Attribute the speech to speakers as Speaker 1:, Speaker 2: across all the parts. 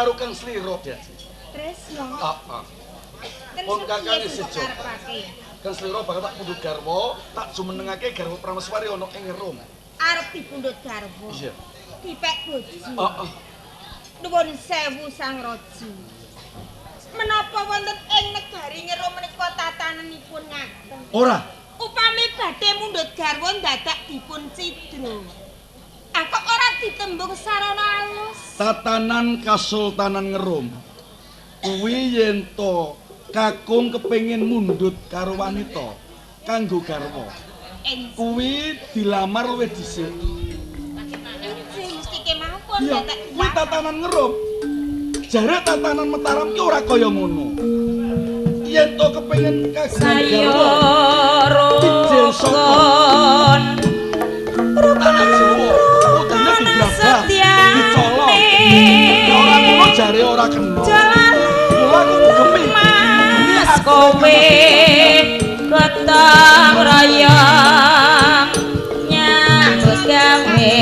Speaker 1: Karo Kang Slira, Diaji.
Speaker 2: Tresno.
Speaker 1: Heeh. Pun kakang isih joko. Kang Slira bakal tak pundhut garwa, tak jumenengake garwa Prameswari ana ing Rom.
Speaker 2: Arep dipundhut garwa.
Speaker 1: Iya.
Speaker 2: Dipek bojo.
Speaker 1: Heeh.
Speaker 2: Nuwun sewu Sang Raja. Menapa wonten ing negari Ngero menika tatananipun ngaten?
Speaker 1: Ora.
Speaker 2: Upami badhe mundhut garwa dadak dipun cidra. Ah kok ora ditembung sarana alus?
Speaker 1: Tatanan Kasultanan Ngerum kuwi yen to kakung kepengin mundhut karo wanita kanggo garwa. Kuwi dilamar luwih dhisik.
Speaker 2: Mesti kemawon
Speaker 1: dadak. Kuwi tatanan Ngerum. Jare tatanan Mataram ki ora kaya ngono. Yen to kepengin kagungan garwa dijel saka tanah Jawa, kudune digrabah, dicolong. Ora ngono jare ora kena. Mula aku gemi.
Speaker 3: Mas kowe gotong royong nyambut gawe.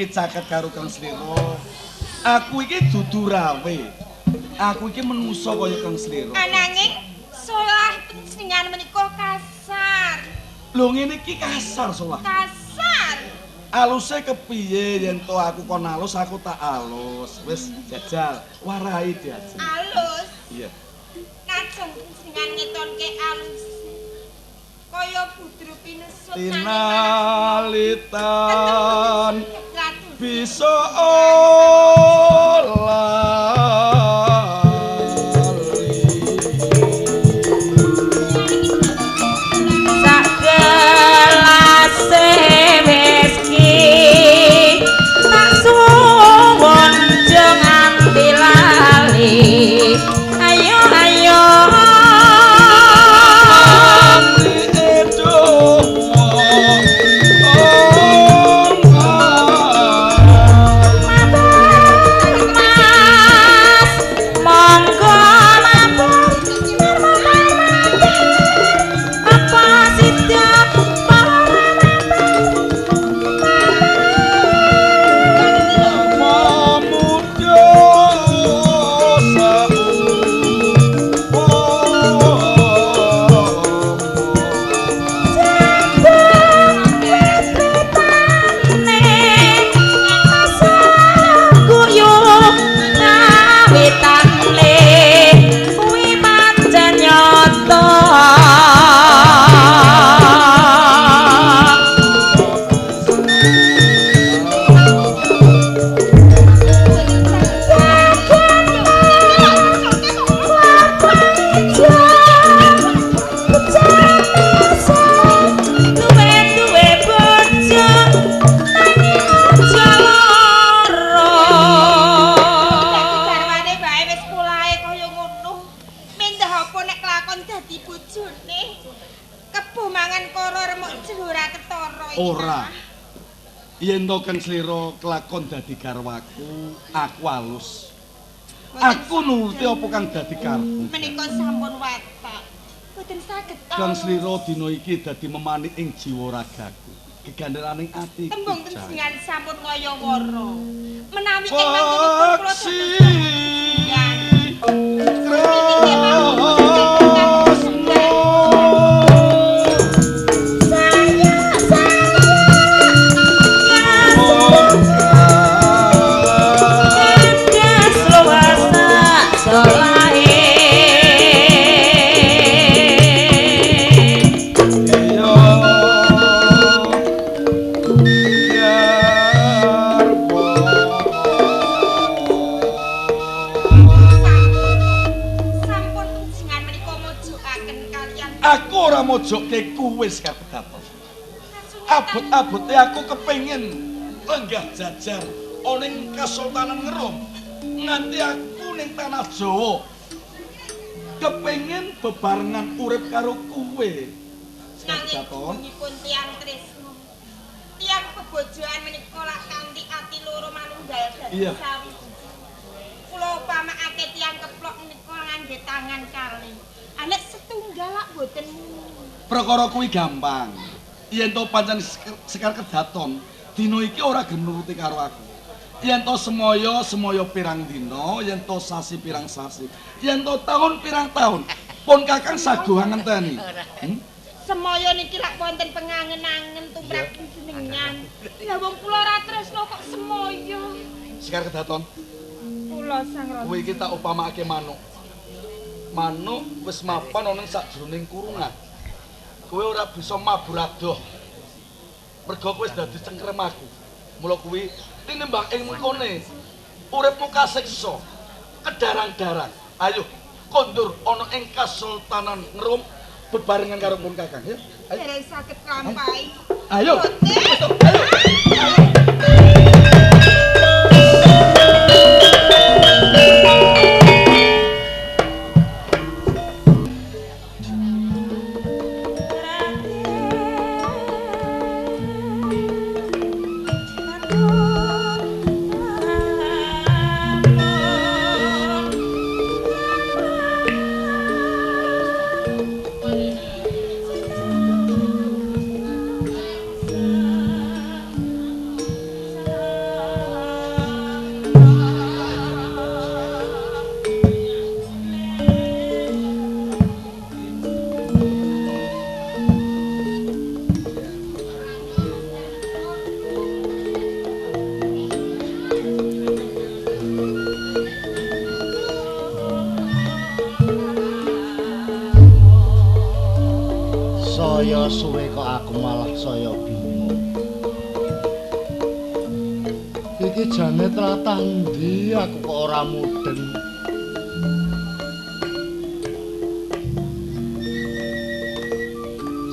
Speaker 1: Sekarang caket karo Kang Slira. Aku iki dudu rawe. Aku iki menungso kaya Kang Slira.
Speaker 2: Ananging solah panjenengan menika kasar.
Speaker 1: Lho ngene iki kasar solah.
Speaker 2: Kasar.
Speaker 1: Aluse kepiye yen to aku kon alus aku tak alus. Wis jajal warai diajeng.
Speaker 2: Alus.
Speaker 1: Iya.
Speaker 2: Kajeng panjenengan ngetonke alus. Kaya budru pinesut
Speaker 1: tinalitan bisa
Speaker 3: sak gelase wis ki tak suwun aja nganti lali. Ayo ayo
Speaker 2: kelakon dadi bojone. Kebo mangan koro remuk jero ora ketara iki.
Speaker 1: Ora. Yen to Kang Slira kelakon dadi garwaku, aku alus. Aku nuruti apa kang dadi karepku.
Speaker 2: Menika sampun watak. Boten saged.
Speaker 1: Kang Slira dina iki dadi memanik ing jiwa ragaku. Gegandelaning ati.
Speaker 2: Tembung jenengan sampun kaya wara. Menawi ing mantunipun kula dados
Speaker 1: mojoke kuwe Sekar Kedaton. Abot-abote aku kepengin lenggah jajar ana ing Kasultanan Ngerum nganti aku ning tanah Jawa. Kepengin bebarengan urip karo kuwe. Sekar Kedaton.
Speaker 2: Nanging tiyang tresno. Tiyang bebojoan menika lak kanthi ati loro manunggal dadi sawiji. Kula upamakake tiyang keplok menika ngangge tangan kalih. Anek setunggal lak boten.
Speaker 1: Perkara kuwi gampang. Yen to pancen Sekar Kedaton dina iki ora gelem nuruti karo aku. Yen to semaya semaya pirang dina, yen to sasi pirang sasi, yen to taun pirang taun, pun Kakang saguh ngenteni.
Speaker 2: Semaya niki lak wonten pengangen-angen tumrap jenengan. Lah wong kula ora tresno kok semaya.
Speaker 1: Sekar Kedaton.
Speaker 2: Kula Sang Raja.
Speaker 1: Kowe iki tak upamakake manuk. Manuk wis mapan ana ing sajroning kurungan. Kowe ora bisa mabur adoh. Mergo kowe wis dadi cengkrem aku. Mula kuwi tinimbang ing mengkone uripmu kasiksa, kedarang-darang. Ayo kondur ana ing Kasultanan Ngerum bebarengan karo pun Kakang ya. Ayo.
Speaker 2: Dereng saged nglampahi.
Speaker 1: Ayo. Ayo.
Speaker 4: Saya suwe kok aku malah saya bingung. Iki jane tlatah endi aku kok ora mudeng.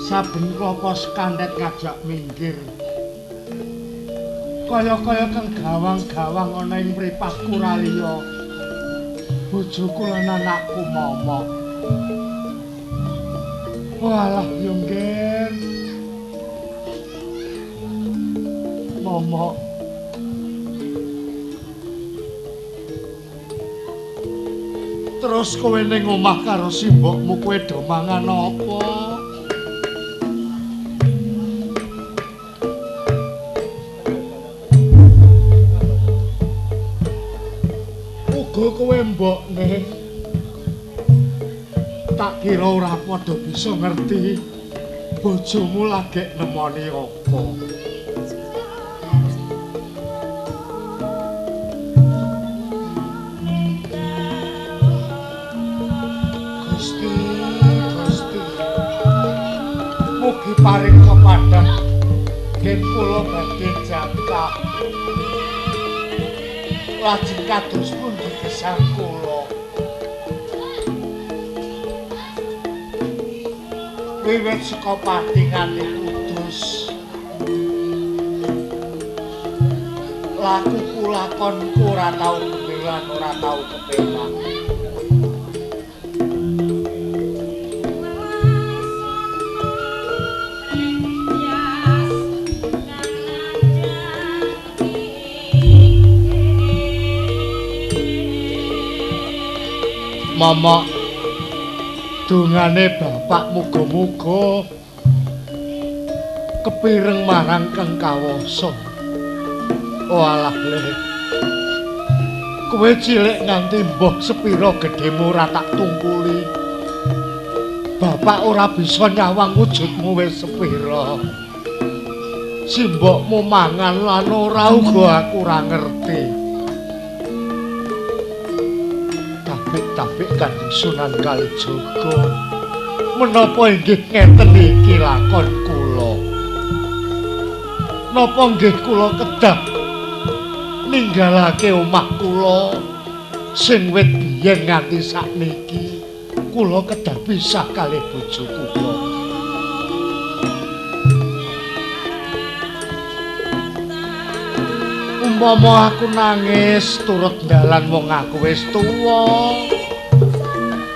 Speaker 4: Saben klopo sekandet ngajak minggir. Kaya-kaya kang gawang-gawang ana ing mripatku ra liya. Bojoku lan anakku momok. Walah yo ngger. Momok. Terus kowe ning omah karo simbokmu kowe do mangan apa? Uga kowe mbokne. Tak kira ora padha bisa ngerti bojomu lagek nemoni apa. Gusti, Gusti. Mugi paring kepadang ngen kula badhe jangkah. Lajeng kados pundi gesang kula? Wiwit saka Pati nganti Kudus. Lakuku lakonku ora tau bener lan ora tau kepenak. Momok dungane bapak muga-muga kepireng marang kang kawasa. Oh alah le. Kowe cilik nganti mbah sepira gedhemu ora tak tungkuli. Bapak ora bisa nyawang wujudmu wis sepira. Simbokmu mangan lan ora uga aku ora ngerti. Tabik-tabik Kanjeng Sunan Kalijaga menapa inggih ngeten iki lakon kula? Napa nggih kula kedah ninggalake omah kula sing wit biyen nganti sakniki kula kedah pisah kalih bojo kula. Umpama aku nangis turut dalan wong aku wis tuwa.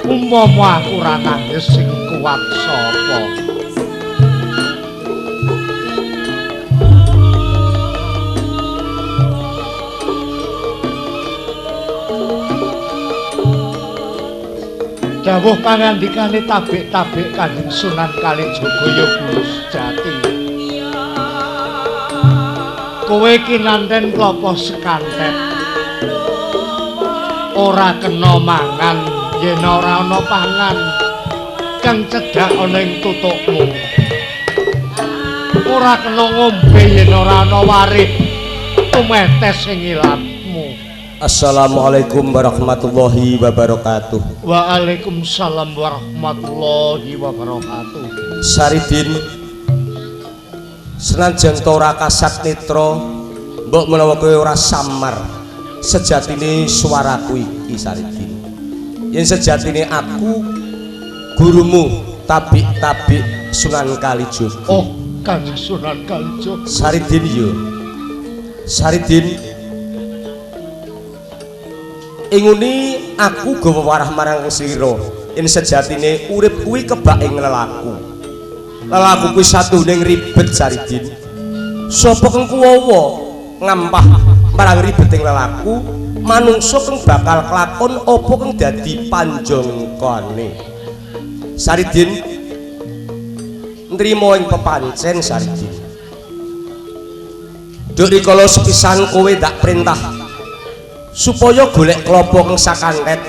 Speaker 4: Umpama aku ora nangis sing kuat sapa? Dawuh pangandikane tabik-tabik Kanjeng Sunan Kalijaga ya guru sejati. Kowe kinanten klapa sekantet. Ora kena mangan yen ora ana pangan kang cedhak ana ing tutukmu. Ora kena ngombe yen ora ana warih tumetes ing ilatmu.
Speaker 5: Assalamualaikum warahmatullahi wabarakatuh.
Speaker 4: Waalaikumsalam warahmatullahi wabarakatuh.
Speaker 5: Saridin, senajan ta ora kasat netra, mbok menawa kowe ora samar, sejatine swaraku iki Saridin. Yen sejatine aku gurumu tabik-tabik Sunan Kalijaga.
Speaker 4: Oh, Kanjeng Sunan Kalijaga.
Speaker 5: Saridin yo. Saridin, inguni aku gawa warah marang sira yen sejatine urip kuwi kebak ing lelaku. Lelaku kuwi satuning ribet Saridin. Sapa kang kuwawa ngampah marang ribet ing lelaku, manungsa kang bakal kelakon apa kang dadi panjangkane. Saridin nrimo ing pepancen Saridin. Duk rikala sepisan kowe ndak perintah supaya golek klapa kang sakantet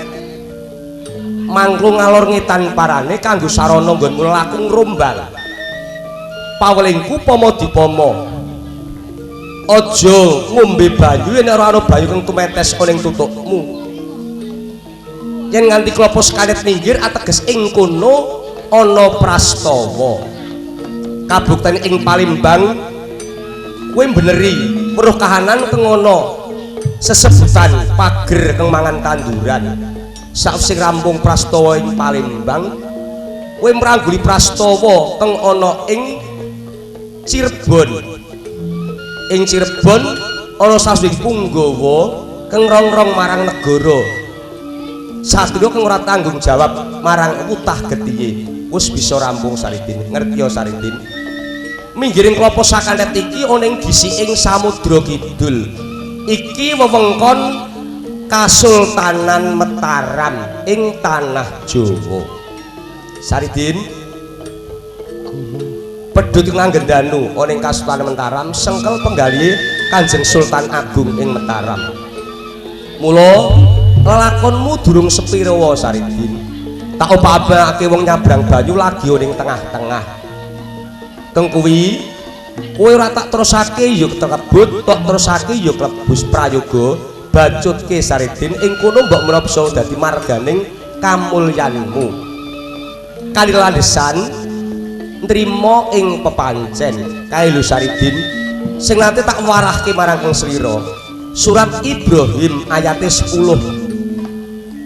Speaker 5: mangklung ngalor ngetan parane kanggo sarana nggonmu laku ngrombal. Pawelingku pomo dipomo, aja ngombe banyu yen ora ana banyu kang tumetes ana ing tutukmu. Yen nganti klapa sekanet minggir ateges ing kono ana prastawa. Kabukten ing Palembang kowe mbeneri weruh kahanan kang ana sesebutan pager kang mangan tanduran. Sawise rampung prastawa ing Palembang, kowe mrangguli prastawa kang ana ing Cirebon. Ing Cirebon ana sasuwing punggawa kang rongrong marang negara. Satrio kang ora tanggung jawab marang utah getihe. Wis bisa rampung Saridin, ngerti ya Saridin? Minggiring klapa sakantet iki ana ing gisiking Samudra Kidul. Iki wewengkon Kasultanan Mataram ing tanah Jawa. Saridin, pedhut nganggendanu ana ing Kasultanan Mataram sengkel penggalihe Kanjeng Sultan Agung ing Mataram. Mula lelakonmu durung sepirawa Saridin. Tak opah-opahake wong nyabrang banyu lagi ana ing tengah-tengah. Keng kuwi kowe ora tak terusake ya ketebut, tok terusake ya klebus prayoga bacutke Saridin ing kono mbok menawa bisa dadi marganing kamulyanmu. Kali landesan nrimo ing pepancen kae lho Saridin sing nate tak warahke marang kang slira. Surat Ibrahim ayate 10.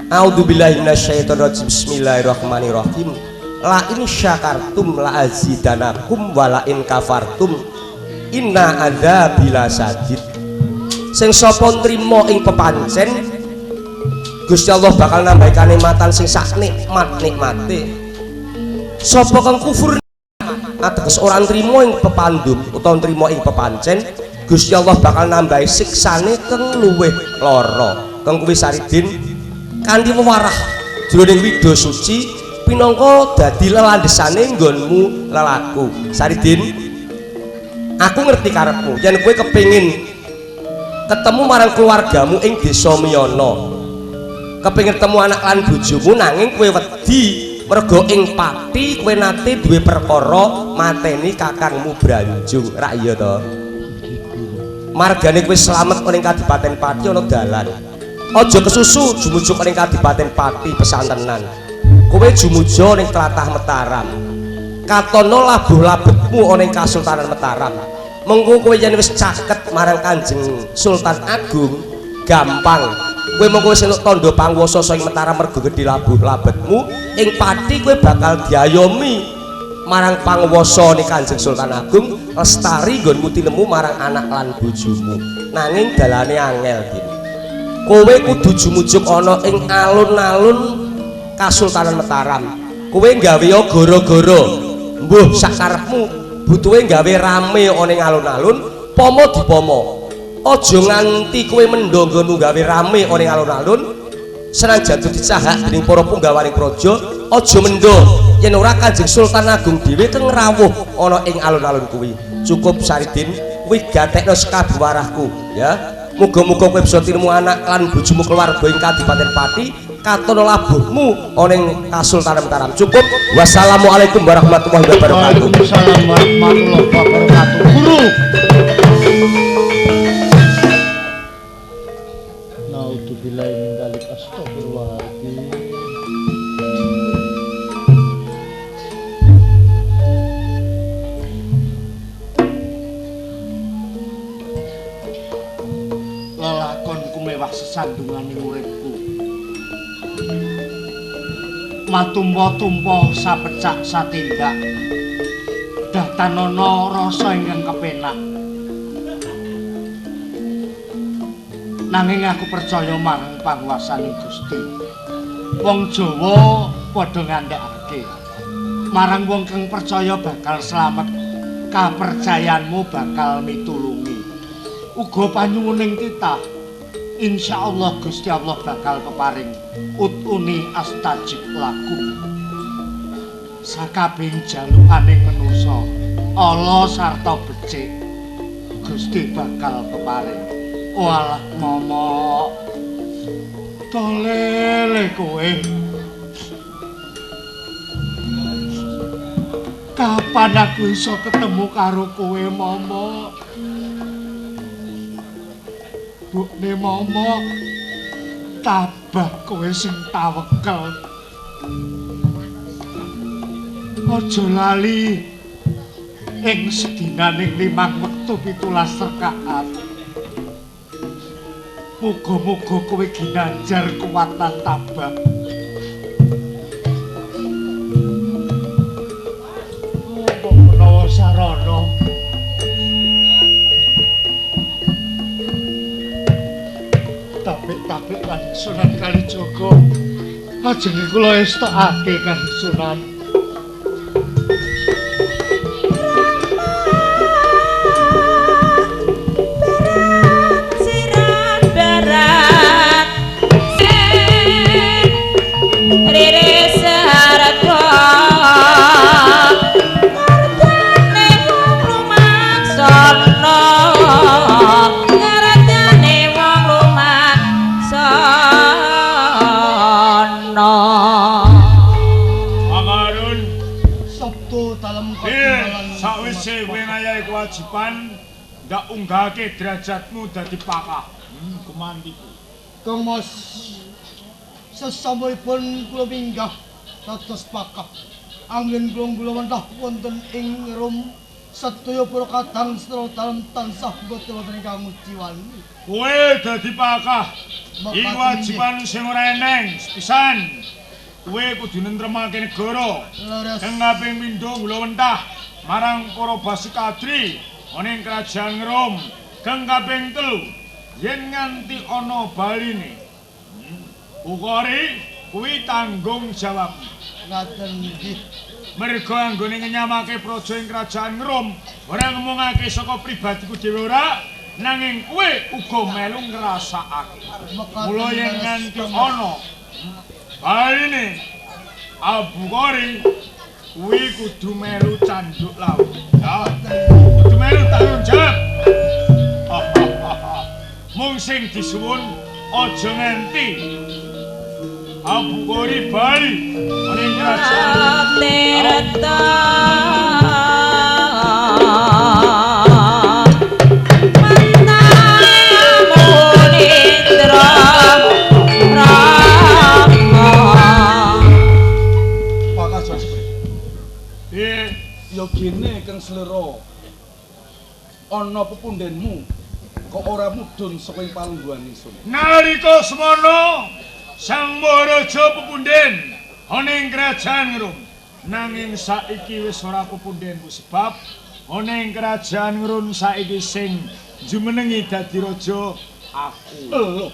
Speaker 5: A'udzubillahi minasyaitonirrajim. Bismillahirrahmanirrahim. La in syakartum la azidanakum wa la in kafartum inna adzabi lasadid. Sing sapa nrimo ing pepancen Gusti Allah bakal nambahi kanikmatan sing sak nikmat-nikmate. Sapa kang kufur ateges ora nrimo ing pepandum utawa nrimo ing pepancen, Gusti Allah bakal nambahi siksane kang luwih lara. Kang kuwi Saridin kanthi wewarah jroning widya suci pinangka dadi lelandesane nggonmu lelaku. Saridin, aku ngerti karepmu yen kowe kepengin ketemu marang keluargamu ing desa Miyana, kepengin ketemu anak lan bojomu, nanging kowe wedi mergo ing Pati kowe nate duwe perkara mateni kakangmu Branjung. Rak iya to? Margane kowe slamet ning Kadipaten Pati ana dalan. Aja kesusu jumujuk ning Kadipaten Pati pesantenan. Kowe jumuja ning tlatah Mataram. Katono labuh labetmu ana ing Kasultanan Mataram. Mengko kowe yen wis caket marang Kanjeng Sultan Agung, gampang. Kowe mengko wis entuk tandha panguwasa saking Mataram mergo gedhe labuh labetmu ing Pati kowe bakal diayomi marang panguwasa ni Kanjeng Sultan Agung, lestari nggonmu tinemu marang anak lan bojomu. Nanging dalane angel, Din. Kowe kudu jumujuk ana ing alun-alun Kasultanan Mataram. Kowe gawe gara-gara mbuh sakarepmu, butuhe gawe rame ana ing alun-alun, pomo dipomo. Aja nganti kowe mendho nggonmu gawe rame ana ing alun-alun, senajan dicahak dening para punggawaning praja, aja mendho yen ora Kanjeng Sultan Agung dhewe keng rawuh ana ing alun-alun kuwi. Cukup Saridin, kuwi gatekno sekabuwarahku ya. Muga-muga kowe bisa tinemu anak lan bojomu keluarga ing Kadipaten Pati, katono labuhmu ana ing Kasultanan Mataram. Cukup. Wassalamualaikum warahmatullahi wabarakatuh.
Speaker 4: Waalaikumsalam warahmatullahi wabarakatuh. Guru. Naudzubillahi min dzalik, astagfirullahaladzim. Lelakonku mewah sesandungane uripku. Matumpa-tumpa sapecak satindak. Datanana rasa ingkang kepenak. Nanging aku percaya marang panguwasaning Gusti. Wong Jawa padha ngandhakake marang wong kang percaya bakal slamet, kapercayanmu bakal mitulungi. Uga panyuwuning titah, insyaallah Gusti Allah bakal peparing utuni astajib lakum. Sakabehing jalukaning manusa, ala sarta becik, Gusti bakal peparing. Walah momok, tolele kowe. Kapan aku iso ketemu karo kowe, momok? Bukne momok, tabah kowe sing tawekel. Aja lali ing sedinaning 5 wektu 17 rakaat. Muga-muga kowe ginanjar kuat lan tabah. Mbok menawa sarana. Tapik-tapik lan Sunan Kalijaga. Ajenge kula estokake Kanjeng Sunan.
Speaker 6: Kewajiban ndak unggahke derajatmu dadi pakah. Kumantiku.
Speaker 7: Kang Mas, sesampunipun kula minggah dados pakah. Anggen kula wentah wonten ing Rom sedaya para kadang setara dalem tansah boten wonten ingkang ngujiwani.
Speaker 6: Kowe dadi pakah. Iki kewajiban sing ora eneng sepisan. Kowe kudu nentremake negara. Kang kaping pindho kula wentah marang para basikadri ana ing kerajaan Rom. Kang kaping 3 yen nganti ana baline ukori kuwi tanggung jawab.
Speaker 7: Ngaten nggih.
Speaker 6: Merga anggone ngenyamake praja ing kerajaan Rom ora ngomongake saka pribadiku dhewe ora, nanging kowe uga melu ngrasakake. Mula yen nganti ana Baline Abu Qori kuwi kudu melu canduk laut. Ya, kudu melu tanggung jawab. Mung sing disuwun aja nganti Abu Qori bali ning kerajaan
Speaker 3: Tirta.
Speaker 1: Ya gene Kang Slera, ana pepundhenmu kok ora mudhun saka ing palungguhan ingsun.
Speaker 6: Nalika semono Sang Maharaja pepundhen ana ing kerajaan Rum. Nanging saiki wis ora pepundhenku sebab ana ing kerajaan Rum saiki sing jumenengi dadi raja aku.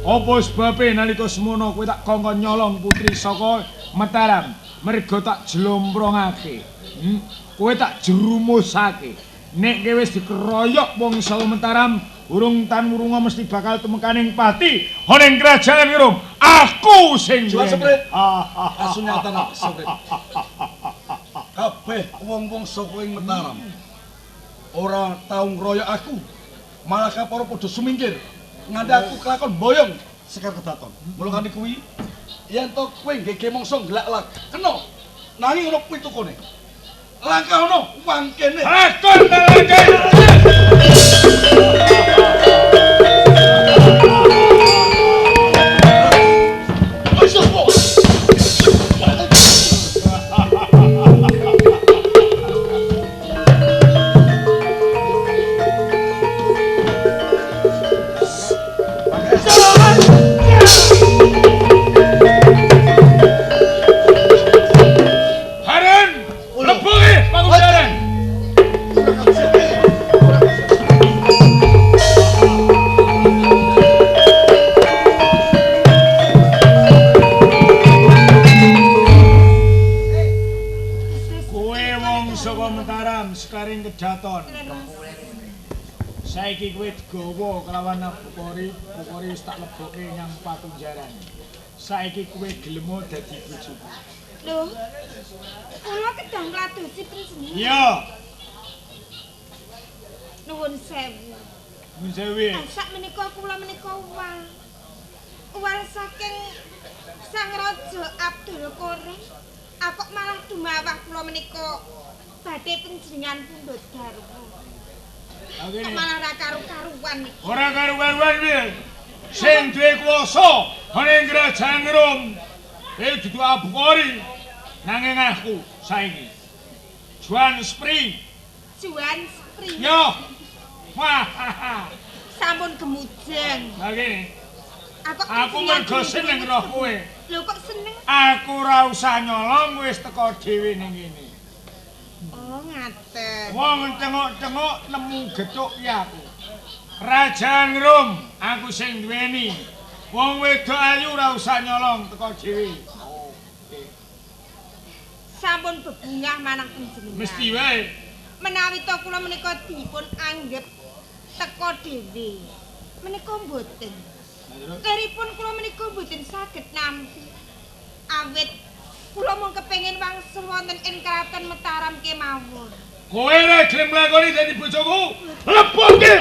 Speaker 6: Apa sebabe nalika semono kowe tak kongkon nyolong putri saka Mataram, merga tak jlomprongake. Kowe tak jerumusake. Nek kowe wis dikeroyok wong saka Mataram, urung tan wurunga mesti bakal tumekaning pati ana ing kerajaan Rum. Aku sing
Speaker 1: duwe. Kasunyatan aku Seprit. Kabeh wong-wong saka ing Mataram ora tau ngroyok aku, malah kapara padha sumingkir. Nganti aku kelakon boyong sekar kedaton. Mulane kuwi yen to kowe nggege mangsa nglak-lak kena. Nanging ngono kuwi tukune. Langkah ono wangkene.
Speaker 6: Lakon ta langkah. Saiki kowe digawa kelawan Abu Qori, Bukhari wis tak lebokke nyang patunjaran. Saiki kowe gelem dadi bojoku.
Speaker 2: Lho, kula kedah ngladosi panjenengan.
Speaker 6: Iya.
Speaker 2: Nuwun sewu.
Speaker 6: Nuwun sewu.
Speaker 2: Sak menika kula menika uwal. Uwal saking Sang Raja Abdul Qori. Kok malah dumawah kula menika badhe panjenengan pundhut garwa. Kok malah ra karu-karuan iki.
Speaker 6: Ora karu-karuan piye? Sing duwe kuwasa ana ing kerajaan Rum kuwi dudu Abu Qori nanging aku saiki. Juan Spri.
Speaker 2: Juan Spri.
Speaker 6: Yo. Wah.
Speaker 2: Sampun gemujeng.
Speaker 6: Lah kene. Aku mergo seneng roh kowe.
Speaker 2: Lho kok seneng?
Speaker 6: Aku ora usah nyolong wis teko dhewe ning kene.
Speaker 2: Oh, ngaten.
Speaker 6: Wong cengok-cengok nemu gethuk ki aku. Kerajaan Rum aku sing duweni. Wong wedok ayu ora usah nyolong teko dhewe. Oke.
Speaker 2: Sampun bebungah manah panjenengan.
Speaker 6: Mesti wae.
Speaker 2: Menawi to kula menika dipun anggep teko dhewe. Menika mboten. Leripun kula menika mboten saged nampi. Awit kula mung kepengin wangsul wonten ing kraton Mataram kemawon.
Speaker 6: Kowe ora gelem nglakoni dadi bojoku? Lebokke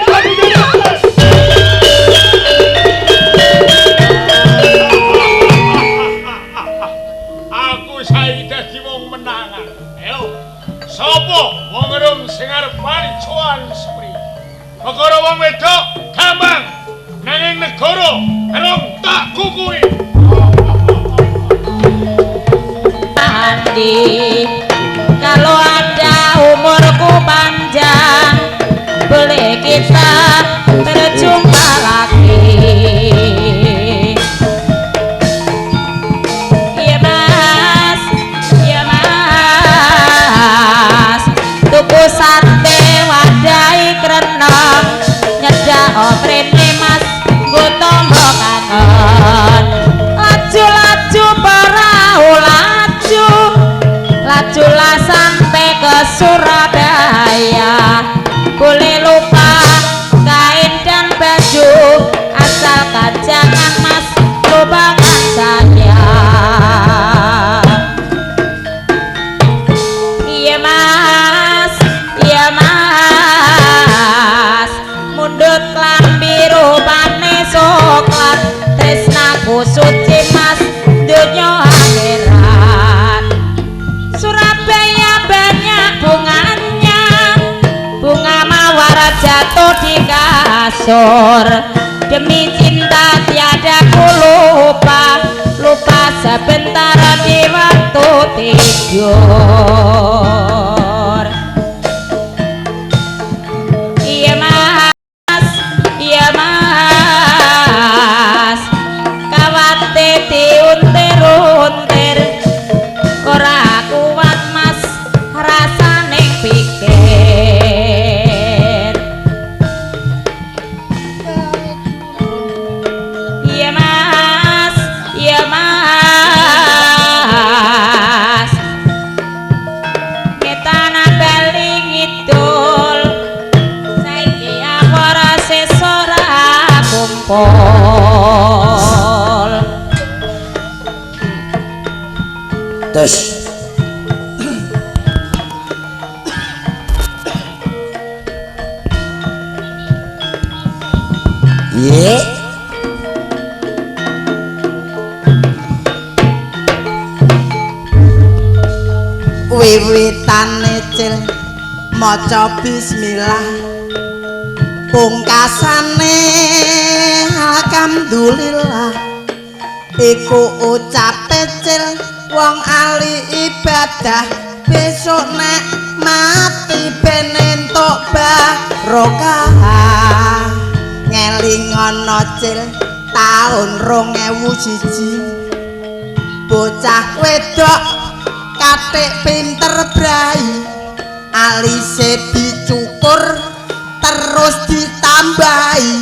Speaker 6: Aku saiki dadi wong menangan. Ayo. Sapa wong rum sing arep wani cuan Spri? Perkara wong wedok gampang. Nanging negara rum tak kukui.
Speaker 3: Andi, kalau ada umurku panjang, boleh kita berjumpa lagi. Iya mas, iya mas, tuku sate wadai kreneng, nyedak oprene mas, nggo tombo kangen. Laju-laju perahu laju, laju kasur. Demi cinta tiada ku lupa, lupa sebentar di waktu tidur. Iya mas, iya mas, kawate diuntir-untir, ora kuat mas rasane pikir. Iya mas, iya mas, ngetan bali ngidul, saiki aku ora sesuk ora kumpul.
Speaker 5: Tes. Ye.
Speaker 8: Wiwitane cil maca bismillah, pungkasane alhamdulillah, iku ucape cil wong ahli ibadah, besok nek mati ben entuk barokah. Ngelingono cil taun 2001, bocah wedok katik pinter brai, alise dicukur terus ditambahi,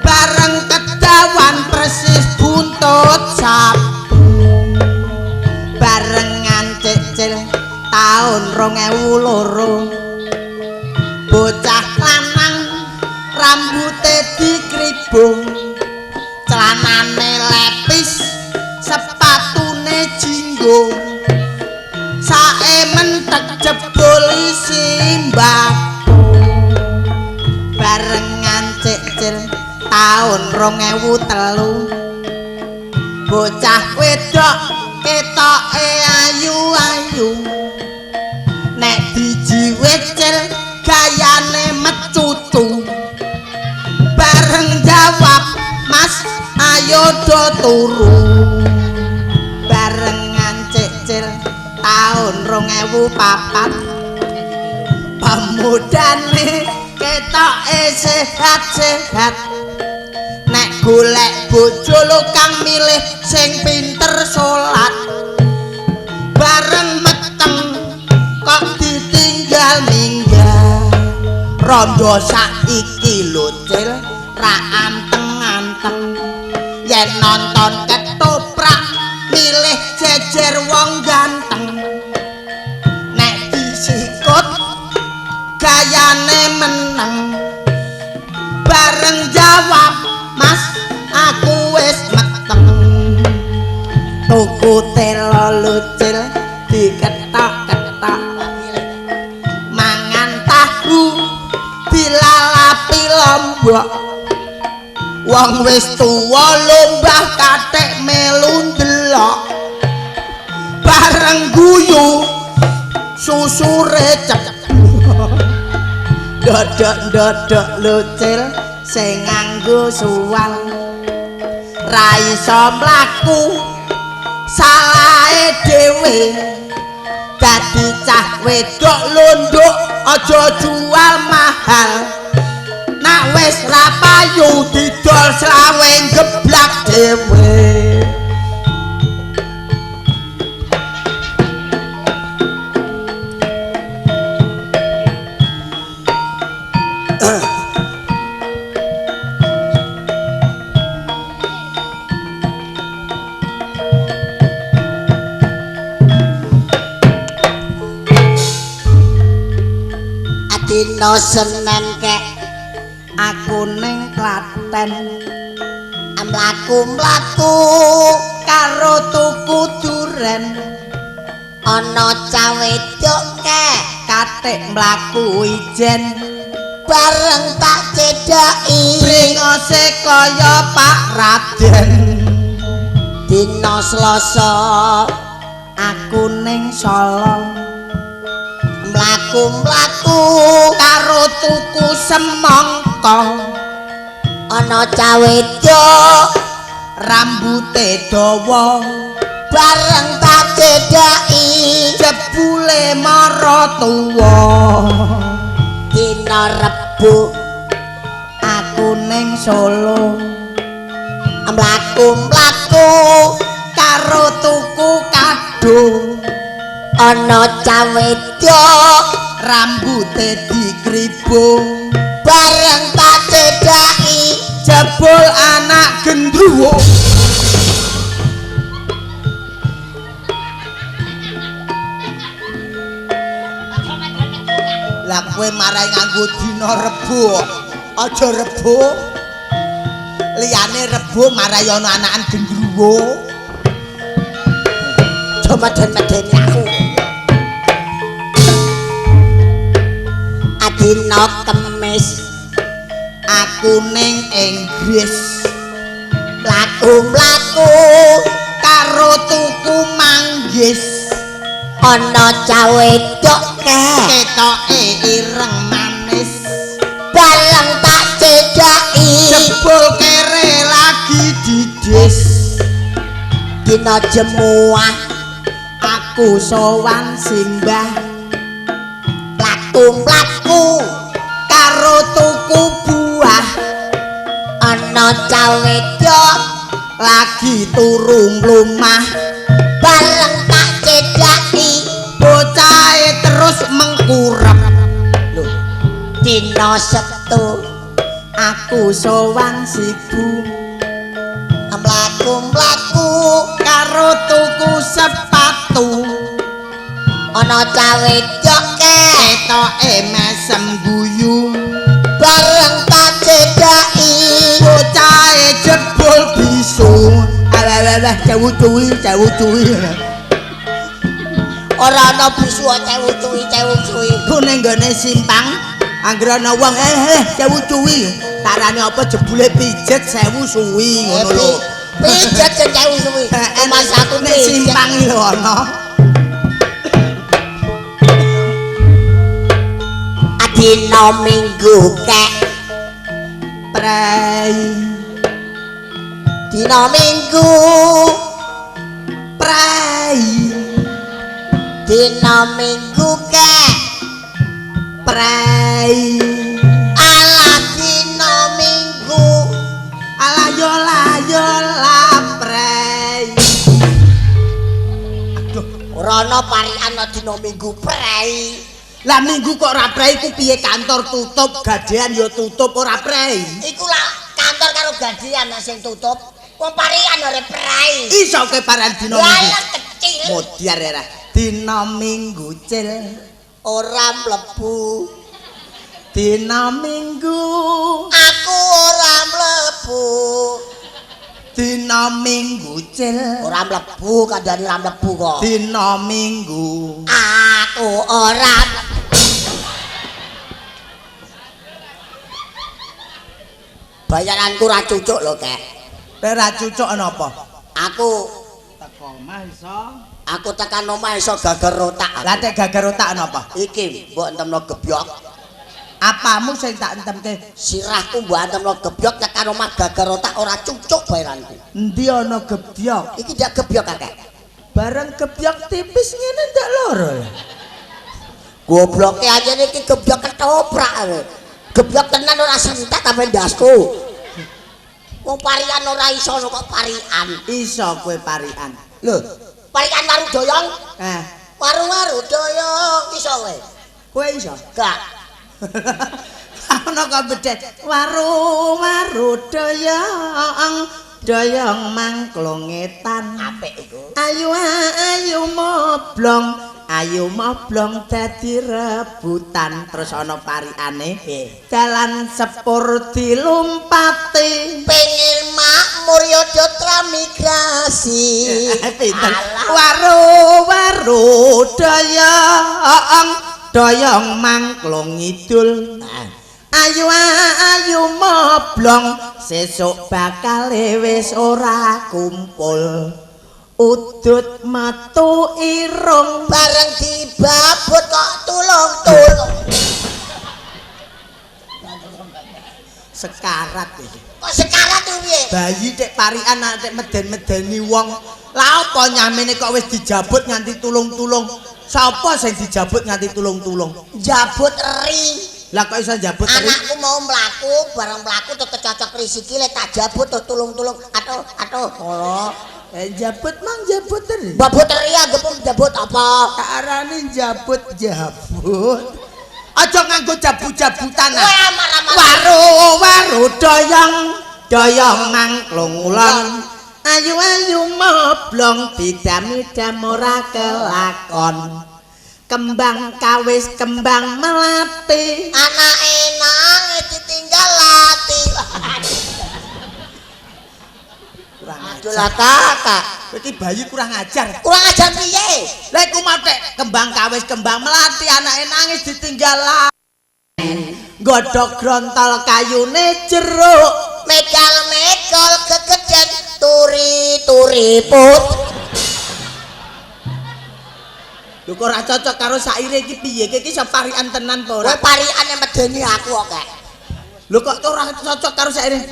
Speaker 8: bareng kedawan persis buntut sapu. Barengan cecil taun 2002, bocah lanang rambute dikribung, celanane lepis, sepatune jinggo, sae mentek jebul simbako. Barengan cecil taun 2003, bocah wedok ketoke ayu-ayu, nek dijiwit cil gayane mecucu, bareng jawab mas ayo do turu. Barengan cecil taun 2004, pemudane ketoke sehat-sehat, nek golek bojo lho kang milih sing pinter salat, bareng meteng kok ditinggal minggat. Rondo saiki lho cil ra anteng-anteng, yen nonton ketoprak milih jejer wong ganteng, nek disikut gayane meneng, bareng jawab mas aku wis meteng. Tuku telo lucil diketok-ketok, mangan tahu dilalapi lombok, wong wis tuwa lombah kathik melu ndelok, bareng guyu susure cek. Dodok-dodok lucil sing nganggo suwal, ra iso mlaku salahe dhewe, dadi cah wedok lunduk aja jual mahal, nak wis ra payu didol selawe geblak dhewe. Dina Senen kek aku ning Klaten, mlaku-mlaku karo tuku duren, ana cah wedok kek katik mlaku ijen, bareng tak cedhaki bringose kaya Pak Raden. Dina Selasa aku ning Solo, mlaku-mlaku karo tuku semangka, Ana cah wedok
Speaker 1: rambute dawa
Speaker 8: bareng tak cedhaki
Speaker 1: jebule maratuwa.
Speaker 8: Dina Rebo
Speaker 1: aku ning Solo
Speaker 8: mlaku-mlaku
Speaker 1: karo tuku kado.
Speaker 8: Ana cah wedok
Speaker 1: rambute dikribo
Speaker 8: bareng tak cedhaki
Speaker 1: jebul anak gendruwo. Lah kowe marai nganggo dina Rebo. Aja Rebo. Liyane Rebo marai ana anakan gendruwo.
Speaker 8: Aja meden-medeni aku. Dina Kemis
Speaker 1: aku ning Inggris
Speaker 8: mlaku-mlaku
Speaker 1: karo tuku manggis.
Speaker 8: Ana cah wedok
Speaker 1: ketoke ireng manis
Speaker 8: bareng tak cedhaki
Speaker 1: jebul kere lagi didis.
Speaker 8: Dina Jemuah
Speaker 1: aku sowan simbah
Speaker 8: mlaku-mlaku
Speaker 1: karo tuku buah.
Speaker 8: Ana cah wedok
Speaker 1: lagi turu mlumah
Speaker 8: bareng tak cedhaki
Speaker 1: bocahe terus mengkurep.
Speaker 8: Lho, dina Setu
Speaker 1: aku sowan sibu
Speaker 8: mlaku-mlaku
Speaker 1: karo tuku sepatu.
Speaker 8: Ana cah wedok
Speaker 1: ketoke mesem guyu
Speaker 8: bareng tak cedhaki
Speaker 1: bocahe jebul bisu. Alah cewu cuwi cewu cuwi.
Speaker 8: Ora ana bisu cewu cuwi cewu cuwi.
Speaker 1: Ku ning nggone simpang anggere ana wong cewu cuwi. Tarane apa jebule pijet sewu suwi ngono lho.
Speaker 8: Pijet sewu suwi. Mas aku
Speaker 1: ning simpang lho ana.
Speaker 8: Dina Minggu kek
Speaker 1: prei.
Speaker 8: Dina Minggu
Speaker 1: prei.
Speaker 8: Dina Minggu kek
Speaker 1: prei.
Speaker 8: Alah dina Minggu
Speaker 1: alah yola yola prei.
Speaker 8: Aduh, ora ana parikan dina Minggu prei.
Speaker 1: Lah Minggu kok ora prei ku piye? Kantor tutup, gadean ya tutup, ora prei.
Speaker 8: Iku lah kantor karo gadean sing tutup. Wong parikan ora prei.
Speaker 1: Iso ke paran dina Minggu.
Speaker 8: Lah kecil.
Speaker 1: Modiar ora. Dina Minggu cil
Speaker 8: ora mlebu.
Speaker 1: Dina Minggu
Speaker 8: aku ora mlebu.
Speaker 1: Dina Minggu cil
Speaker 8: ora mlebu, kandhane ora mlebu kok.
Speaker 1: Dina Minggu
Speaker 8: aku ora. Bayaranku ora cucuk lho, Kek.
Speaker 1: Ora cucuk napa?
Speaker 8: Aku
Speaker 1: teko omah iso.
Speaker 8: Aku tekan omah iso gager otak.
Speaker 1: Lah tek gager otak napa?
Speaker 8: Iki mbok entemno gebyok.
Speaker 1: Apamu sing tak entemke?
Speaker 8: Sirahku mbok entemno gebyok tekan omah gager otak ora cucuk bayaranku.
Speaker 1: Endi ana gebyok?
Speaker 8: Iki ndak gebyok, Kakek.
Speaker 1: Bareng gebyok tipis ngene ndak loro.
Speaker 8: Gobloke anjene iki gebyok ketoprak. Gebyok tenan ora sentak sampe ndasku. Wong parian ora iso kok parian.
Speaker 1: Iso kowe parian.
Speaker 8: Lho, parian waru doyong?
Speaker 1: Eh,
Speaker 8: waru-waru doyong iso kowe.
Speaker 1: Kowe iso?
Speaker 8: Gak.
Speaker 1: Ana kok bedhet waru-waru doyong, doyong mangklong etan.
Speaker 8: Apik iku.
Speaker 1: Ayu ayu moblong, ayu moblong dadi rebutan. Terus ana pariane. Dalan sepur dilumpati.
Speaker 8: Pengen makmur ya migrasi.
Speaker 1: Pinter. Waru-waru doyong, doyong mangklong ngidul. Ayu ayu moblong, sesuk bakal wis ora kumpul. Udut metu irung
Speaker 8: bareng dibabut kok tulung-tulung.
Speaker 9: Sekarat iki.
Speaker 8: Kok sekarat kuwi piye?
Speaker 9: Bayi tek parikan nek meden-medeni wong. Lah apa nyamene kok wis dijabut nganti tulung-tulung? Sapa sing dijabut nganti tulung-tulung?
Speaker 8: Jabut eri.
Speaker 9: Lah kok iso njabut eri?
Speaker 8: Anakku mau mlaku, bareng mlaku tuh kecocok ri sikile tak jabut tuh tulung-tulung. Aduh, aduh.
Speaker 9: Oh, jabut mang jabut eri.
Speaker 8: Jabut eri anggep jabut apa?
Speaker 9: Tak arani jabut-jabut. Aja nganggo jabut-jabutan.
Speaker 8: Kowe amar-amar.
Speaker 9: Waru-waru doyong, doyong mangklung ulon. Ayu-ayu moblong bidam-idam ora kelakon. Kembang kawis kembang melati.
Speaker 8: Anake nangis ditinggal lati.
Speaker 9: Kurang
Speaker 8: Aduh lah kakak.
Speaker 9: Iki bayi kurang ajar.
Speaker 8: Kurang ajar piye?
Speaker 9: Lah iku mau tek kembang kawis kembang melati anake nangis ditinggal lati. Godhog grontol kayune jeruk.
Speaker 8: Megal-megal kegedean turi-turi put.
Speaker 9: Lho kok ora cocok karo saire iki piye? Iki iso parikan tenan apa ora?
Speaker 8: Kowe parikane medeni aku kok, Kek.
Speaker 9: Lho kok ora cocok karo saire?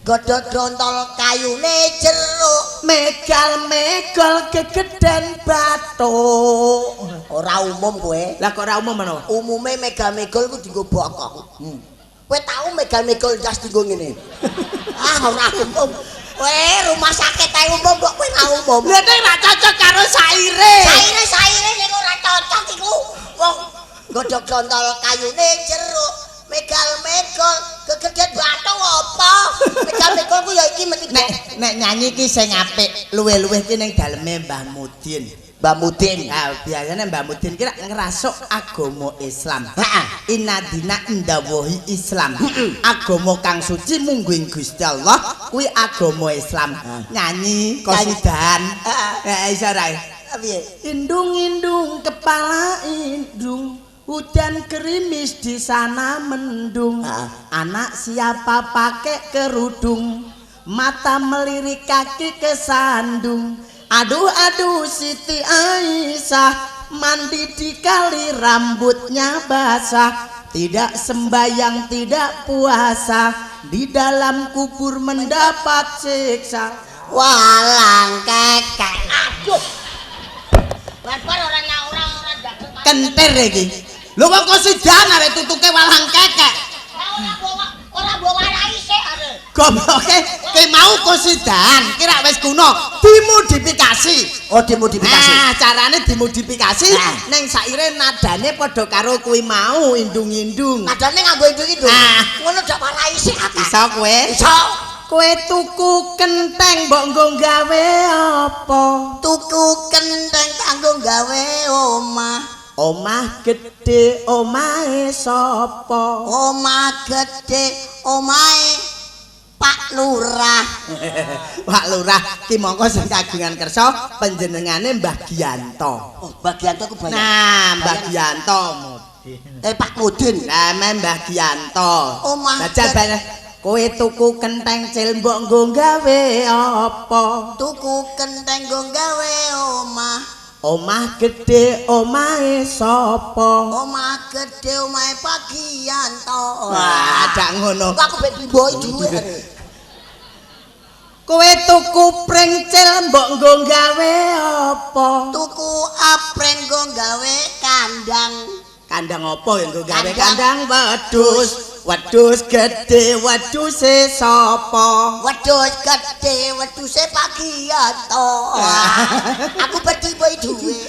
Speaker 8: Godhog grontol kayune jeruk.
Speaker 9: Megal-megal kegedean bathuk.
Speaker 8: Ora umum kowe.
Speaker 9: Lah kok ora umum ana?
Speaker 8: Umume megal-megol ku dienggo bokong. Kowe tau megal-megol jas dienggo ngene? Ah ora umum. Kowe rumah sakit ae umum kok kowe ora umum.
Speaker 9: Lha nek ora cocok karo saire.
Speaker 8: Saire-saire nek ora cocok iku. Wong godhog grontol kayune jeruk, megal-megol kegedean bathuk apa? Megal-megol ku ya iki mesti
Speaker 9: nek nyanyi ki sing apik, luwih-luwih ki ning daleme Mbah Mudin.
Speaker 8: Mbah Mudin.
Speaker 9: Nah, biasanya Mbah Mudin kira ngerasuk agama Islam.
Speaker 8: Heeh.
Speaker 9: Inadina indawahi Islam. Agama kang suci mungguing Gusti Allah kuwi agama Islam. Nyanyi kosidan. Heeh, iso ra?
Speaker 8: Piye?
Speaker 9: Indung-indung kepala indung, hujan gerimis di sana mendung. Anak siapa pakai kerudung, mata melirik kaki kesandung. Aduh aduh Siti Aisyah, mandi di kali rambutnya basah. Tidak sembayang tidak puasa, di dalam kubur mendapat siksa.
Speaker 8: Walang kekek. Aduh. Barbar ora ora jago.
Speaker 9: Kentir iki. Lho kok kosidan arek tutuke walang kekek.
Speaker 8: Ora mbok warai sik arek.
Speaker 9: Gobloke ki mau kosidan, kira wis kuno, dimodifikasi.
Speaker 8: Oh, dimodifikasi.
Speaker 9: Nah, carane dimodifikasi ning saire nadane padha karo kuwi mau indung-indung.
Speaker 8: Nadane nganggo indung-indung. Ngono dak warai sik akeh.
Speaker 9: Iso kowe?
Speaker 8: Iso.
Speaker 9: Kowe tuku kenteng mbok nggo gawe apa?
Speaker 8: Tuku kenteng kanggo gawe omah.
Speaker 9: Omah gedhe omahe sapa?
Speaker 8: Omah gedhe omahe Pak Lurah.
Speaker 9: Pak Lurah ki mongko sing kagungan kersa panjenengane Mbah Giyanto.
Speaker 8: Oh, Mbah Giyanto ku banyak.
Speaker 9: Nah, Mbah Giyanto.
Speaker 8: Pak Mudin.
Speaker 9: Lah, Mbah Giyanto.
Speaker 8: Omah
Speaker 9: jajal kowe tuku kenteng cil mbok nggo gawe apa?
Speaker 8: Tuku kenteng nggo gawe omah.
Speaker 9: Omah gedhe omahe sapa?
Speaker 8: Omah gedhe omahe Pak Giyanto.
Speaker 9: Wah, dak ngono.
Speaker 8: Kok aku ben dimboi dhuwit.
Speaker 9: Kowe tuku pring cil mbok nggo gawe apa?
Speaker 8: Tuku apreng nggo gawe kandang.
Speaker 9: Kandang apa ya nggo gawe kandang wedhus? Wedhus gedhe wedhuse sapa?
Speaker 8: Wedhus gedhe wedhuse Pak Giyanto. Aku ben dimboi dhuwit.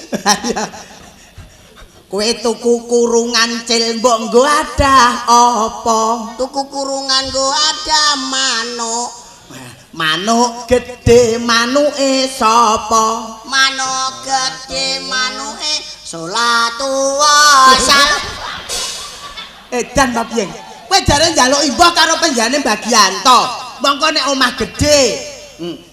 Speaker 9: Kowe tuku kurungan cil mbok nggo adah apa?
Speaker 8: Tuku kurungan nggo adah manuk.
Speaker 9: Manuk gedhe manuke sapa?
Speaker 8: Manuk gedhe manuke salatu wassalam.
Speaker 9: Edan ta piye? Kowe jare njaluk imbuh karo penjane Mbah Giyanto. Mongko nek omah gedhe.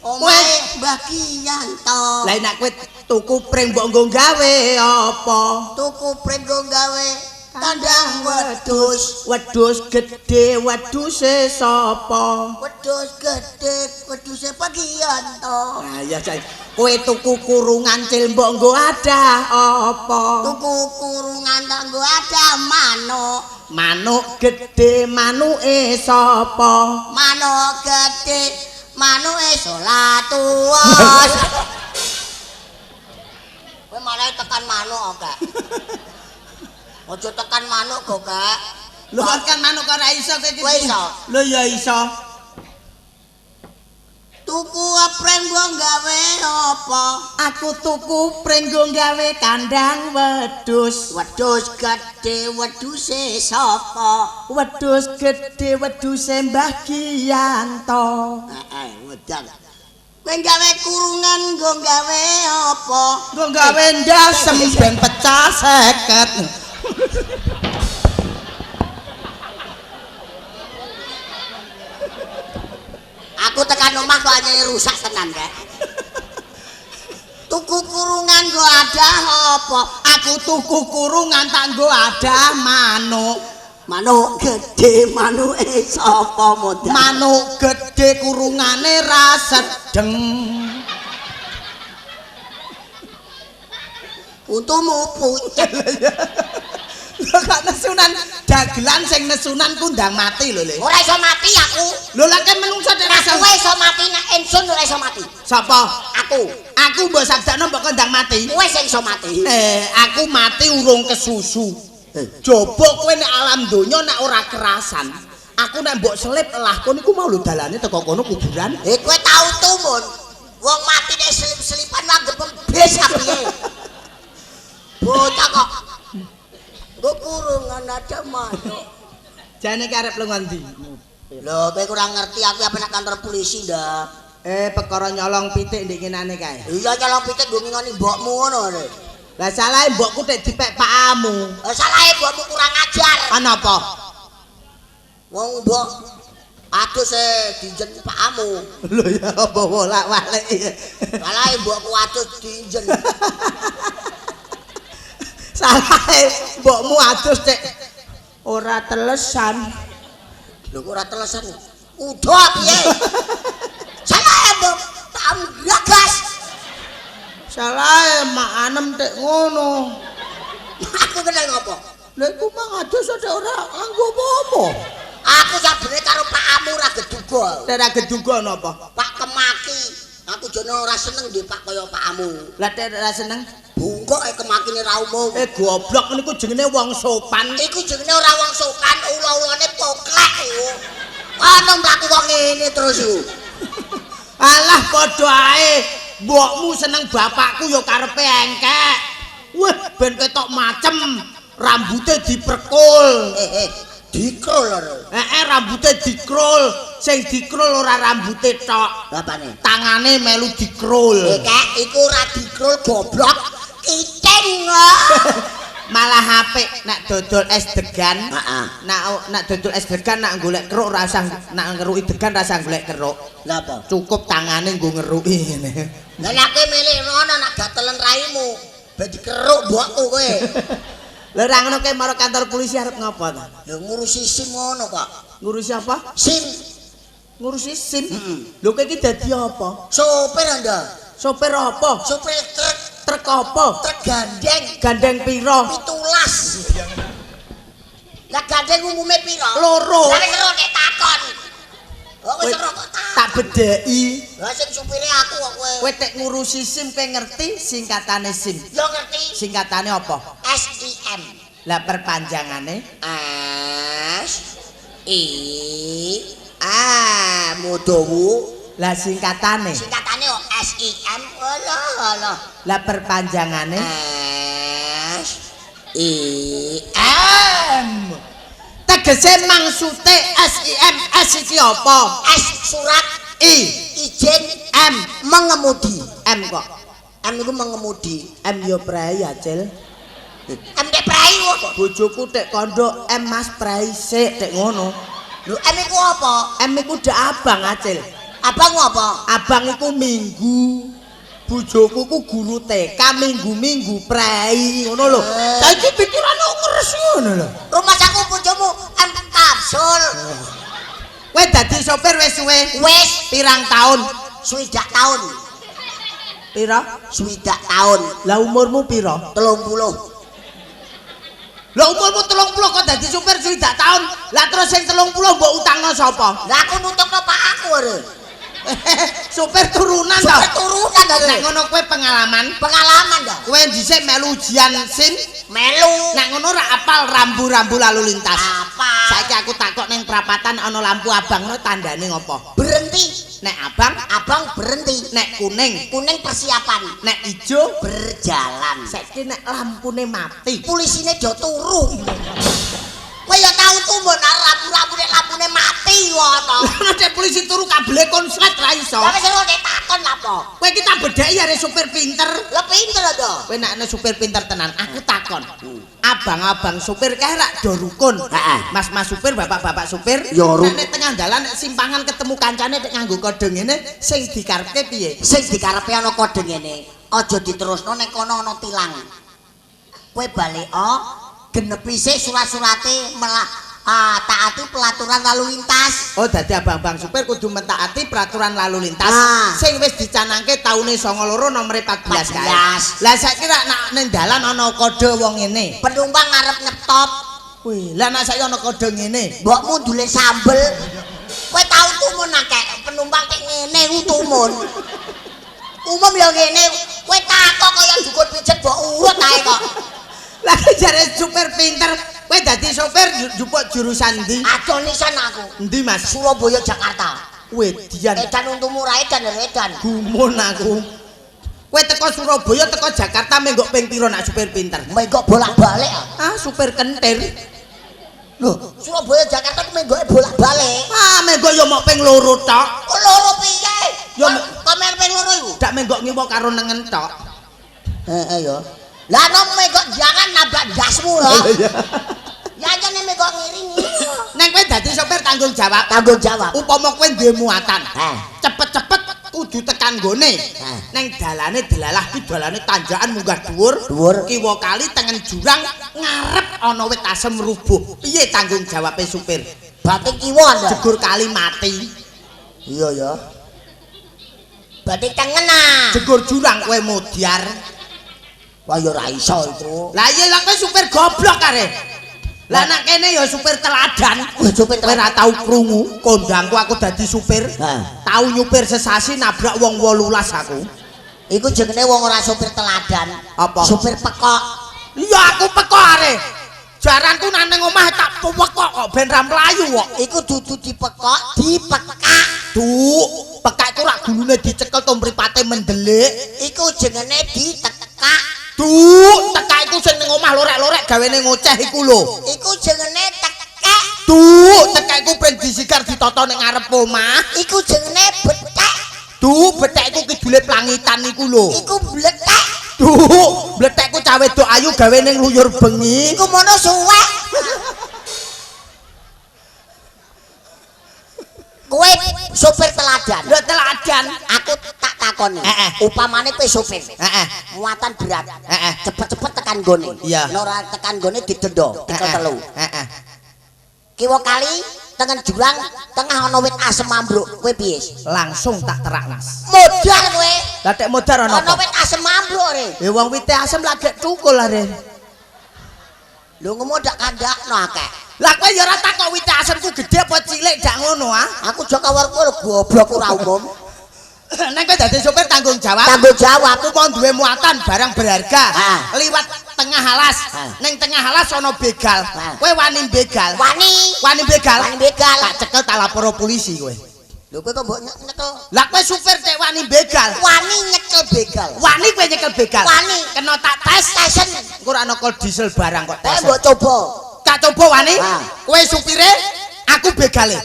Speaker 8: Omahe Mbah Giyanto.
Speaker 9: Lah nek kowe tuku pring mbok nggo gawe apa?
Speaker 8: Tuku pring nggo gawe Kandang wedhus.
Speaker 9: Wedhus gedhe wedhuse sapa?
Speaker 8: Wedhus gedhe wedhuse Pagiyanto.
Speaker 9: Ah iya Cak. Kowe tuku kurungan cil mbok nggo adah apa?
Speaker 8: Tuku kurungan tak nggo adah manuk.
Speaker 9: Manuk gedhe manuke sapa?
Speaker 8: Manuk gedhe manuke Solatuwas. Kowe malah tekan manuk kok, Kak. Aja tekan manuk kok, Kak.
Speaker 9: Lho tekan manuk kok ora iso kowe iki.
Speaker 8: Kowe iso.
Speaker 9: Lho ya iso.
Speaker 8: Tuku pring nggo gawe apa?
Speaker 9: Aku tuku pring nggo gawe kandang wedhus.
Speaker 8: Wedhus gedhe wedhuse sapa?
Speaker 9: Wedhus gedhe wedhuse Mbah Giyanto.
Speaker 8: Heeh, wedang. Kowe gawe kurungan nggo gawe apa?
Speaker 9: Nggo gawe ndasem ben pecah 50.
Speaker 8: Aku tekan omah kok anyane rusak tenan, Kak. Tuku kurungan nggo adah apa?
Speaker 9: Aku tuku kurungan tak nggo adah manuk.
Speaker 8: Manuk gedhe manuke sapa modal?
Speaker 9: Manuk gedhe kurungane ra sedeng.
Speaker 8: Untumu pucet.
Speaker 9: Lho kok nesunan dagelan sing nesunan kundang mati lho, Le.
Speaker 8: Ora iso mati aku.
Speaker 9: Lho lha ke menungso nek
Speaker 8: rasa kowe iso mati nek ingsun ora iso mati.
Speaker 9: Sapa?
Speaker 8: Aku.
Speaker 9: Aku mbok sabdakno mbok kondang mati.
Speaker 8: Kowe sing iso mati.
Speaker 9: Aku mati urung kesusu. Coba kowe nek alam donya nek ora kerasan. Aku nek mbok selip elahku niku mau lho dalane teko kono kuburan.
Speaker 8: Kowe tau tumun. Wong mati nek selip-selipan anggep bes piye? Bocah kok. Nggo kurungan ada manuk.
Speaker 9: Jane ki arep lunga ndi?
Speaker 8: Lho, kowe kurang ngerti aku apa nang kantor polisi ndak?
Speaker 9: Perkara nyolong pitik ndek ngenane kae.
Speaker 8: Iya nyolong pitik nggo ngingoni mbokmu ngono lho.
Speaker 9: Lah salahe mbokku tek dipek pakmu.
Speaker 8: Lah salahe mbokmu kurang ajar.
Speaker 9: Ana apa?
Speaker 8: Wong mbok adus dinjen pakmu.
Speaker 9: Lho ya apa wolak-walik.
Speaker 8: Salahe mbokku adus dinjen.
Speaker 9: Salahe mbokmu adus tek ora telesan.
Speaker 8: Lho kok ora telesan? Udah piye? Salahe mbok tak gagas.
Speaker 9: Salahe mak anem tek ngono.
Speaker 8: Aku kena ngopo?
Speaker 9: Lha iku mang adus tek ora nganggo apa-apa.
Speaker 8: Aku sabene karo pakmu ora geduga.
Speaker 9: Tek ora geduga napa?
Speaker 8: Pak kemaki. Aku jono ora seneng ndek pak kaya pakmu.
Speaker 9: Lah tek ora seneng?
Speaker 8: Bungkuk kemakine ra umum.
Speaker 9: Goblok niku jenenge wong sopan.
Speaker 8: Iku jenenge ora wong sopan, ula-ulane poklek iku. Ana mlaku kok ngene terus iku.
Speaker 9: Alah padha ae. Mbokmu seneng bapakku ya karepe engkek. Wah, ben ketok macem. Rambute diperkul.
Speaker 8: Dikrul lho.
Speaker 9: Rambute dikrul. Sing dikrul ora rambute tok.
Speaker 8: Lha apane?
Speaker 9: Tangane melu dikrul.
Speaker 8: Kek, iku ora dikrul goblok. Kicing kok.
Speaker 9: Malah apik nek dodol es degan.
Speaker 8: Heeh.
Speaker 9: Nek dodol es degan nek golek keruk ora usah nek ngeruki degan ora usah golek keruk.
Speaker 8: Lha apa?
Speaker 9: Cukup tangane nggo ngeruki ngene.
Speaker 8: Lah nek kowe milih ngono nek gatelen raimu, ben dikeruk mbokku kowe.
Speaker 9: Lha ora ngono kowe marang kantor polisi arep ngopo ta?
Speaker 8: Lha ngurusi SIM ngono kok.
Speaker 9: Ngurusi apa?
Speaker 8: SIM.
Speaker 9: Ngurusi SIM? Lho kowe iki dadi apa?
Speaker 8: Sopir Anda.
Speaker 9: Sopir apa?
Speaker 8: Sopir truk.
Speaker 9: Truk apa?
Speaker 8: Truk gandeng.
Speaker 9: Gandeng piro?
Speaker 8: 17. Lah gandeng umume piro?
Speaker 9: Loro.
Speaker 8: Lah wis ero nek takon. Oh wis ero kok
Speaker 9: tak bedheki.
Speaker 8: Lah sing supire aku kok kowe.
Speaker 9: Kowe tek ngurusi SIM kowe ngerti singkatane SIM?
Speaker 8: Ya ngerti.
Speaker 9: Singkatane apa?
Speaker 8: SIM.
Speaker 9: Lah perpanjangane?
Speaker 8: S I A Mudowu.
Speaker 9: Lah singkatane?
Speaker 8: Singkatane kok SIM. Alah alah.
Speaker 9: Lah perpanjangane?
Speaker 8: S I M.
Speaker 9: Tegese maksute SIM S iki apa?
Speaker 8: S surat,
Speaker 9: I
Speaker 8: izin,
Speaker 9: M
Speaker 8: mengemudi.
Speaker 9: M kok.
Speaker 8: M iku mengemudi.
Speaker 9: M yo prei ya, Cil.
Speaker 8: M tek prei kok.
Speaker 9: Bojoku tek kondo M Mas prei sik tek ngono.
Speaker 8: Lho M iku apa?
Speaker 9: M iku dak abang, Acil.
Speaker 8: Abang apa?
Speaker 9: Abang iku minggu. Bojoku ku guru TK minggu-minggu prei ngono lho. Saiki pikirane ngeres ngono lho.
Speaker 8: Rumahku bojomu M kapsul.
Speaker 9: Kowe dadi sopir wis suwe?
Speaker 8: Wis
Speaker 9: pirang taun?
Speaker 8: 60 taun.
Speaker 9: Pira?
Speaker 8: 60 taun.
Speaker 9: Lah umurmu pira?
Speaker 8: 30.
Speaker 9: Lah umurmu 30 kok dadi supir 60 taun. Lah terus sing 30 mbok utangno sapa?
Speaker 8: Lah aku nutupno pak aku are.
Speaker 9: Supir turunan to.
Speaker 8: Supir turunan to.
Speaker 9: Nek ngono kowe pengalaman?
Speaker 8: Pengalaman to.
Speaker 9: Kowe dhisik melu ujian SIM?
Speaker 8: Melu.
Speaker 9: Nek ngono ra apal rambu-rambu lalu lintas.
Speaker 8: Apa?
Speaker 9: Saiki aku takok ning prapatan ana lampu abang ngono tandane ngopo?
Speaker 8: Berhenti.
Speaker 9: Nek abang,
Speaker 8: abang berhenti.
Speaker 9: Nek kuning,
Speaker 8: kuning persiapan.
Speaker 9: Nek ijo
Speaker 8: berjalan.
Speaker 9: Saiki nek lampune mati,
Speaker 8: polisine do turu. Kowe ya tau tumbon rambu-rambune lampune mati ngono.
Speaker 9: Nek polisi turu kabele konslet ra iso.
Speaker 8: Lah wis ora takon lha apa?
Speaker 9: Kowe iki tak bedheki arek supir pinter.
Speaker 8: Lah pinter to.
Speaker 9: Kowe nek ana supir pinter tenan, aku takon. Abang-abang supir kae rak do rukun. Mas-mas supir, bapak-bapak supir, nek tengah dalan nek simpangan ketemu kancane nek nganggo kode ngene, sing dikarepke piye?
Speaker 8: Sing dikarepe ana kode ngene, aja diterusno nek kono ana tilang. Kowe baleko genepi sik surat-surate melah taati peraturan lalu lintas.
Speaker 9: Oh, dadi abang-abang supir kudu mentaati peraturan lalu lintas sing wis dicanangke taune 92 nomor 14 kae. Lah saiki rak nak ning dalan ana kode wong ngene.
Speaker 8: Penumpang arep ngetop.
Speaker 9: Wih, lah nek saiki ana kode ngene,
Speaker 8: mbokmu ndule sambel. Kowe tau tumun akeh penumpang tek ngene ku tumun. Umum ya ngene, kowe takok kaya dukun pijet mbok urut ae kok.
Speaker 9: Lah jare supir pinter, kowe dadi sopir njupuk jurusan ndi?
Speaker 8: Adoh nisan aku.
Speaker 9: Endi, Mas?
Speaker 8: Surabaya Jakarta.
Speaker 9: Wedian.
Speaker 8: Edan untumu ra edan edan.
Speaker 9: Gumun aku. Kowe teko Surabaya teko Jakarta menggok ping pira nak supir pinter?
Speaker 8: Menggok bolak-balik.
Speaker 9: Ah, supir kentir.
Speaker 8: Loh, Surabaya Jakarta ku menggoke bolak-balik.
Speaker 9: Ah, menggok ya mok ping loro tok.
Speaker 8: Kok loro piye?
Speaker 9: Ya
Speaker 8: kok men ping loro iku?
Speaker 9: Dak menggok ngiwo karo nengen tok.
Speaker 8: Heeh ya. Lah nek menggok jangan nabrak dasmu lho. Ya jane menggok ngiringi.
Speaker 9: Nek kowe dadi sopir tanggung jawab.
Speaker 8: Tanggung jawab.
Speaker 9: Upama kowe duwe muatan, cepet-cepet kudu tekan nggone. Neng dalane delalah ki dalane tanjakan munggah dhuwur, kiwa kali tengen jurang ngarep ana wit asem rubuh. Piye tanggung jawabe supir?
Speaker 8: Bating kiwa.
Speaker 9: Jegur kali mati.
Speaker 8: Iya ya. Bating tengen ah.
Speaker 9: Jegur jurang kowe modiar.
Speaker 8: Wah ya ora iso iku.
Speaker 9: Lah iya lah kowe supir goblok are. Lah nek kene ya supir teladan.
Speaker 8: Supir
Speaker 9: kowe ora tau krungu kondangku aku dadi supir. Tau nyupir sesasi nabrak wong 18 aku.
Speaker 8: Iku jenenge wong ora supir teladan.
Speaker 9: Apa?
Speaker 8: Supir pekok.
Speaker 9: Iya aku pekok are. Jaranku nang ning omah tak pekok kok ben ra mlayu kok.
Speaker 8: Iku dudu dipekok, dipekak.
Speaker 9: Duk, pekak iku rak gulune dicekel to mripate mendelik.
Speaker 8: Iku jenenge ditekak.
Speaker 9: Duk, tekak iku sing ning omah lorek-lorek gawene ngoceh iku lho.
Speaker 8: Iku jenenge tekek.
Speaker 9: Duk, tekak iku pring disigar ditata ning ngarep omah.
Speaker 8: Iku jenenge bethek.
Speaker 9: Duk, bethek iku kidule plangitan iku lho.
Speaker 8: Iku blethek.
Speaker 9: Duk, blethek ku cah wedok ayu gawe ning luyur bengi.
Speaker 8: Iku mono suwek. Kowe sopir teladan.
Speaker 9: Lho teladan.
Speaker 8: Aku tak takoni. Upamane kowe sopir. Muatan berat. Cepet-cepet tekan gone.
Speaker 9: Iya.
Speaker 8: Nek ora tekan gone didenda, tekel telu.
Speaker 9: Heeh.
Speaker 8: Kiwa kali tengen jurang, tengah ana wit asem ambruk. Kowe piye?
Speaker 9: Langsung tak terak, Mas.
Speaker 8: Modar kowe.
Speaker 9: Lah tek modar ana
Speaker 8: apa? Ana
Speaker 9: wit
Speaker 8: asem ambruk re.
Speaker 9: Ya wong wite asem lagi cukul are.
Speaker 8: Lho ngomo ndak kandakno akeh.
Speaker 9: Lah kowe ya ora takok wite asemku gedhe apa cilik dak ngono ah.
Speaker 8: Aku jek kawarku goblok ora umum.
Speaker 9: Nek kowe dadi sopir tanggung jawab.
Speaker 8: Tanggung jawab.
Speaker 9: Aku mau duwe muatan barang berharga. Liwat tengah alas. Neng tengah alas ana begal. Kowe wani begal?
Speaker 8: Wani.
Speaker 9: Wani begal?
Speaker 8: Wani begal.
Speaker 9: Tak cekel tak lapor polisi kowe.
Speaker 8: Lho kowe kok mbok nyekel?
Speaker 9: Lah kowe supir cek wani begal.
Speaker 8: Wani nyekel begal.
Speaker 9: Wani kowe nyekel begal.
Speaker 8: Wani.
Speaker 9: Kena tak tes.
Speaker 8: Tesen.
Speaker 9: Engko ora ana kol diesel barang kok tes.
Speaker 8: Kowe mbok coba.
Speaker 9: Tak coba wani. Kowe supire, aku begale.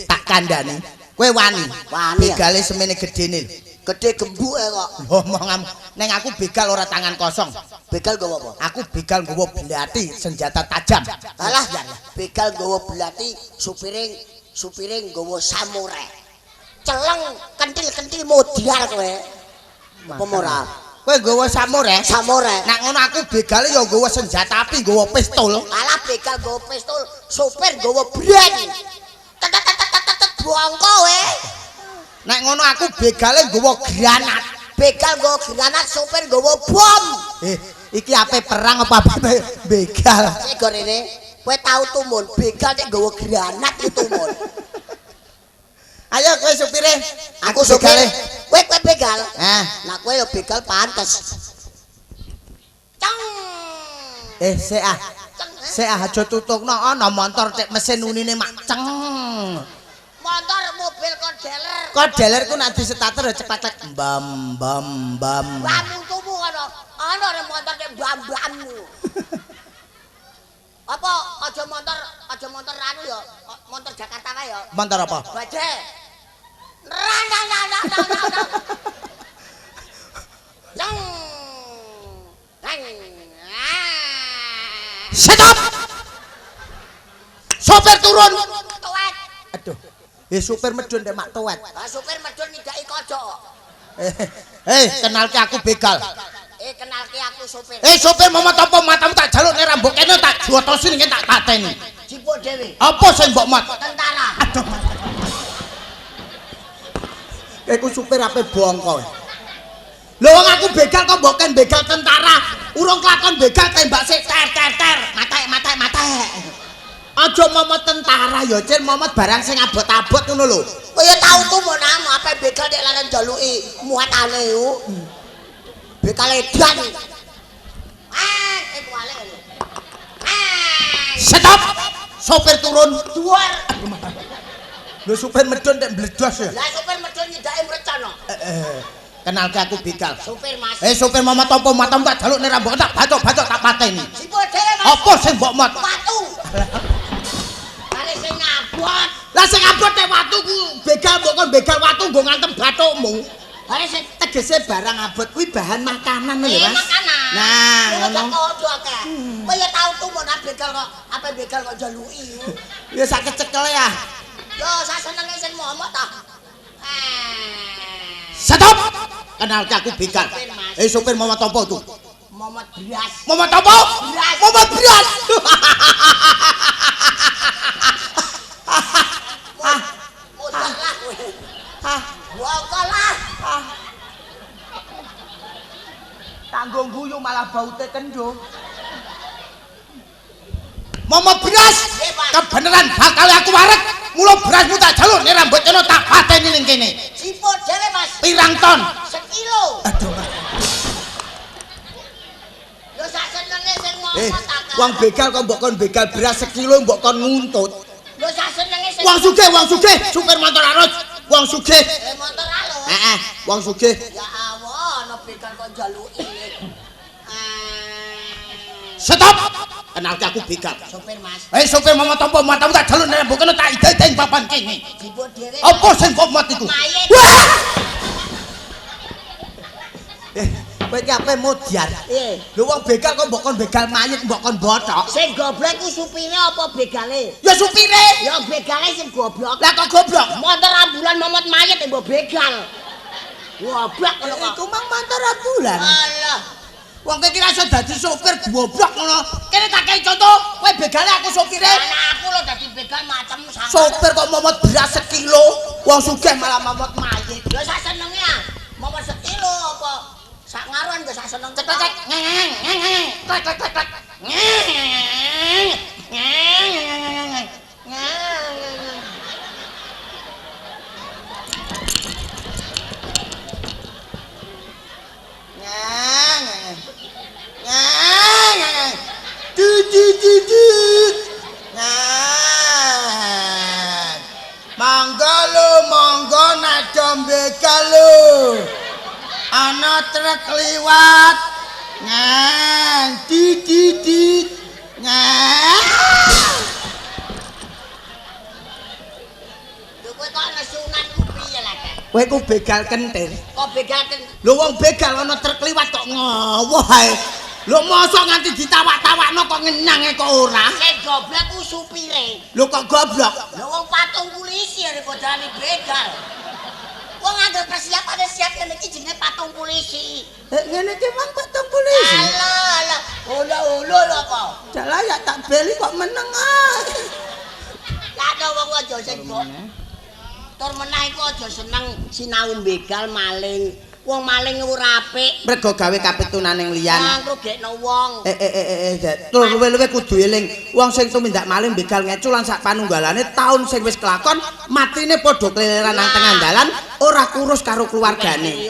Speaker 9: Tak kandhani. Kowe wani.
Speaker 8: Wani.
Speaker 9: Begale semene gedene lho.
Speaker 8: Gedhe gembuke kok.
Speaker 9: Omongam neng aku begal ora tangan kosong.
Speaker 8: Begal nggawa apa?
Speaker 9: Aku begal nggawa belati, senjata tajam.
Speaker 8: Alah, begal nggawa belati, supire nggawa samurai. Celeng kentil-kentil modiar kowe. Apa ora?
Speaker 9: Kowe nggawa samurai?
Speaker 8: Samurai.
Speaker 9: Nek ngono aku begale ya nggawa senjata api, nggawa pistol.
Speaker 8: Alah begal nggawa pistol, sopir nggawa brand. Tet tet tet tet tet bongko we.
Speaker 9: Nek ngono aku begale nggawa granat.
Speaker 8: Begal nggawa granat, sopir nggawa bom.
Speaker 9: Iki ape perang apa ape begal?
Speaker 8: Sik gorene, kowe tau tumun begal nek nggawa granat iki tumun.
Speaker 9: Ayo kowe supire.
Speaker 8: Aku sopir. Kowe kowe begal.
Speaker 9: Hah.
Speaker 8: Lah kowe ya begal pantes. Ceng.
Speaker 9: Sik ah. Sik ah aja tutukno ana montor cek mesin unine mak ceng.
Speaker 8: Montor mobil kok dealer.
Speaker 9: Kok dealer ku nek distarter cepet bam bam bam.
Speaker 8: Wah muntumu kono. Ana re montor nek bam-bammu. Apa aja motor anu ya, motor Jakarta kae ya.
Speaker 9: Motor apa?
Speaker 8: Bajai. Rang rang rang rang rang rang. Ceng. Rang.
Speaker 9: Stop. Sopir turun.
Speaker 8: Tuwet.
Speaker 9: Aduh. Supir medun ndek mak tuwet.
Speaker 8: Lah supir medun nyidaki kocok.
Speaker 9: Kenalke aku begal.
Speaker 8: Kenalke aku sopir.
Speaker 9: Sopir momot apa matamu tak jaluk nek rambut kene tak jotosi ning tak pateni.
Speaker 8: Jipuk dhewe.
Speaker 9: Apa sing mbok mot?
Speaker 8: Tentara.
Speaker 9: Aduh. Iku supir ape bongko. Lho wong aku begal kok mbok ken begal tentara. Urung kelakon begal tembak sik ter ter ter. Matek matek matek. Aja momot tentara ya, Cil, momot barang sing abot-abot ngono lho.
Speaker 8: Kowe ya tau tumun amu ape begal nek laren jaluki muatane yo. Begal edan. Ah, kuwale. Ah.
Speaker 9: Stop. Sopir turun.
Speaker 8: Dhuwur.
Speaker 9: Lho sopir medun nek mbledos ya.
Speaker 8: Lah sopir medun nyidake mrecana.
Speaker 9: Kenalke aku begal.
Speaker 8: Sopir Mas.
Speaker 9: Sopir momot apa matamu tak jaluk nek rambut tak bacok-bacok tak pateni.
Speaker 8: Sipuk dhewe Mas.
Speaker 9: Apa sing mbok mot?
Speaker 8: Watu. Bare sing ngabot.
Speaker 9: Lah sing abot nek watu ku begal mbok kon begal watu nggo ngantem bathukmu.
Speaker 8: Bare sing
Speaker 9: tegese barang abot kuwi bahan makanan lho Mas.
Speaker 8: Makanan.
Speaker 9: Nah, ngono.
Speaker 8: Kok akeh. Kowe ya tau tumun begal kok, ape begal kok jaluki.
Speaker 9: Ya sak kecekele ya.
Speaker 8: Yo sak senenge sing momot ta.
Speaker 9: Stop. Kenalke aku begal. Sopir momot apa tuh?
Speaker 8: Momot beras.
Speaker 9: Momot apa?
Speaker 8: Beras.
Speaker 9: Momot beras.
Speaker 8: Modal lah kowe. Bongko lah.
Speaker 9: Tanggung guyu malah baute kendo. Momot beras. Kebeneran bakal aku wareg. Mula berasmu tak jaluk nek rambut kono tak pateni ning kene.
Speaker 8: Siput dhewe Mas.
Speaker 9: Pirang ton?
Speaker 8: Sekilo.
Speaker 9: Aduh.
Speaker 8: Lho sak senenge sing momot tak.
Speaker 9: Wong begal kok mbok kon begal beras sekilo mbok kon nguntut.
Speaker 8: Lho sak senenge sing
Speaker 9: wong sugih, supir motor arus, wong sugih.
Speaker 8: Motor alus.
Speaker 9: Heeh, wong sugih.
Speaker 8: Ya Allah, ana begal kok njaluki.
Speaker 9: Stop. Kenalke aku begal.
Speaker 8: Sopir Mas.
Speaker 9: Sopir momot apa matamu tak jaluk nek mbok kono tak ide-ide ing papan kene.
Speaker 8: Jipuk dhewe.
Speaker 9: Apa sing mbok mot iku? Wah! Kowe iki ape modiar?
Speaker 8: Piye?
Speaker 9: Lho wong begal kok mbok kon begal mayit mbok kon bothok.
Speaker 8: Sing goblok ku supire apa begale?
Speaker 9: Ya supire.
Speaker 8: Ya begale sing goblok.
Speaker 9: Lah kok goblok?
Speaker 8: Motor ambulan momot mayit mbok begal. Goblok ngono kok.
Speaker 9: Iku mang motor ambulan.
Speaker 8: Alah.
Speaker 9: Wong kowe iki ra iso dadi sopir goblok ngono. Kene tak kei contoh, kowe begale aku sopire.
Speaker 8: Lah aku lho dadi begal macem sama.
Speaker 9: Sopir kok momot beras sekilo, wong sugih malah momot mayit.
Speaker 8: Ya sak senenge ah. Momot sekilo apa sak ngaruan ya sak seneng.
Speaker 9: Cek cek ngeng ngeng ngeng klek klek klek klek. Ngeng ngeng ngeng ngeng ngeng. Ngeng ngeng. Dit dit dit. Ngeng. Monggo lho, monggo nado begal lho. Ana truk liwat. Ngeng, dit dit dit. Ngeng.
Speaker 8: Lho kowe kok nesunan ku piye lah, Kak?
Speaker 9: Kowe ku begal kentir.
Speaker 8: Kok begal kentir?
Speaker 9: Lho wong begal ana truk liwat kok ngowoh ae. Lho mosok nganti ditawak-tawakno kok ngenyange kok ora?
Speaker 8: Sing goblok ku supire.
Speaker 9: Lho kok goblok?
Speaker 8: Lho wong patung polisi arep padane begal. Wong anggere persiapane siap ngene iki jenenge patung polisi.
Speaker 9: Ngene iki mang patung polisi.
Speaker 8: Alah, alah. Olo-olo lho kok.
Speaker 9: Dalah ya tak beli kok meneng ah.
Speaker 8: Lah ana wong aja sing kok. Tur menah iku aja seneng sinau begal maling. Wong maling ora apik.
Speaker 9: Mergo gawe kapitunaning liyan.
Speaker 8: Ngrugekno wong.
Speaker 9: Tur luwe-luwe kudu eling. Wong sing tumindak maling begal ngecu lan sak panunggalane taun sing wis kelakon matine padha kleleran nang tengah dalan ora kurus karo keluargane.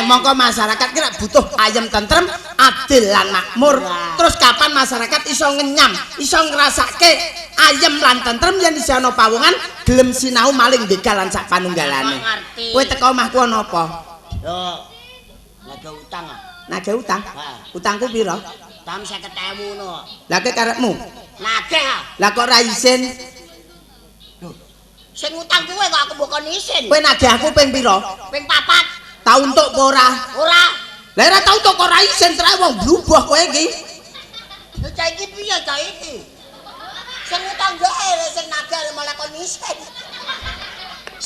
Speaker 9: Mongko masyarakat ki rak butuh ayem tentrem, adil lan makmur. Terus kapan masyarakat iso ngenyam, iso ngrasake ayem lan tentrem yen isih ana pawongan gelem sinau maling begal lan sak panunggalane. Kowe teko omahku ana apa?
Speaker 8: Yo, nagih utang ah.
Speaker 9: Nagih utang? Utangku pira?
Speaker 8: Utang 50.000 ngono.
Speaker 9: Lah ke karepmu?
Speaker 8: Nagih ah.
Speaker 9: Lah kok ora isin?
Speaker 8: Lho, sing utang kuwe kok aku mbok kon isin.
Speaker 9: Kowe nagih aku ping pira?
Speaker 8: Ping 4.
Speaker 9: Tau entuk apa ora?
Speaker 8: Ora.
Speaker 9: Lah ora tau entuk kok ora isin trae wong blubah kowe iki.
Speaker 8: Lho cah iki piye cah iki? Sing utang gae sing nagih malah kon isin.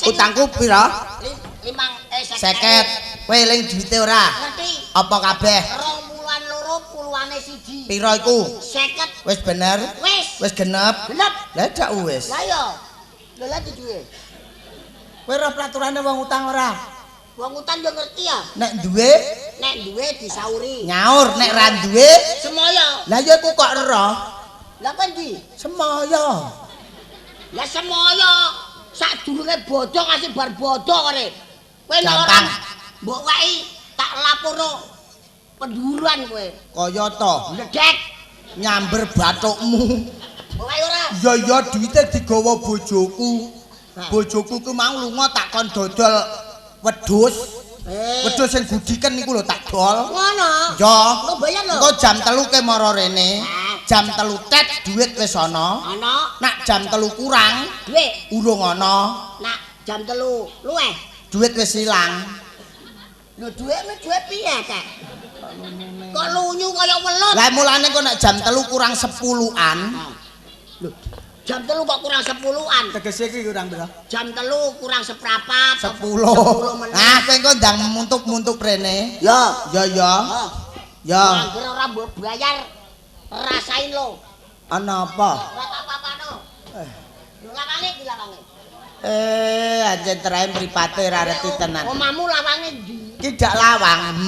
Speaker 9: Utangku pira?
Speaker 8: 50.
Speaker 9: Kowe eling duwite ora?
Speaker 8: Ngerti.
Speaker 9: Apa kabeh?
Speaker 8: 22 puluhane 1.
Speaker 9: Pira iku?
Speaker 8: 50.
Speaker 9: Wis bener?
Speaker 8: Wis.
Speaker 9: Wis genep?
Speaker 8: Genep.
Speaker 9: Lah dak wis.
Speaker 8: Lah iya. Lha lha duwe.
Speaker 9: Kowe ora peraturane wong utang ora?
Speaker 8: Wong utang yo ngerti ya.
Speaker 9: Nek duwe?
Speaker 8: Nek duwe disauri.
Speaker 9: Nyaur, nek ra duwe
Speaker 8: semoyo.
Speaker 9: Lah ya iku kok ero.
Speaker 8: Lah kowe ndi?
Speaker 9: Semoyo.
Speaker 8: Lah semoyo. Sadurunge bodho ngasih bar bodho kore. Kowe nek ora mbok weki tak laporno penduran kowe.
Speaker 9: Kaya to?
Speaker 8: Bledek
Speaker 9: nyamber bathukmu.
Speaker 8: Mbok weki ora?
Speaker 9: Ya ya duwite digawa bojoku. Bojoku ku mau lunga tak kon dodol wedhus. Wedhus sing gudiken niku lho tak dol.
Speaker 8: Ngono.
Speaker 9: Ya.
Speaker 8: Engko bayar lho.
Speaker 9: Engko jam 3 ke mara rene. Jam 3 tet duit wis ana.
Speaker 8: Ana.
Speaker 9: Nak jam 3 kurang
Speaker 8: duit
Speaker 9: urung ana.
Speaker 8: Nak jam 3 luweh
Speaker 9: duit wis ilang.
Speaker 8: Lho duitmu duit piye, Kak? Kok lunyu kaya welut.
Speaker 9: Lah mulane kok nek jam 3 kurang 10-an.
Speaker 8: Lho, jam 3 kok kurang 10-an.
Speaker 9: Tegese iki kurang pira?
Speaker 8: Jam 3 kurang seprapat.
Speaker 9: 10. Nah, kowe engko ndang muntuk-muntuk rene.
Speaker 8: Ya.
Speaker 9: Ya ya. Ya.
Speaker 8: Angger ora mbok bayar, rasain lo.
Speaker 9: Ana apa?
Speaker 8: Ora tak apa-apano. Lho lawange iki lawange.
Speaker 9: Anjen trae mripate ora reti tenan.
Speaker 8: Omahmu lawange ndi?
Speaker 9: Iki dak lawang.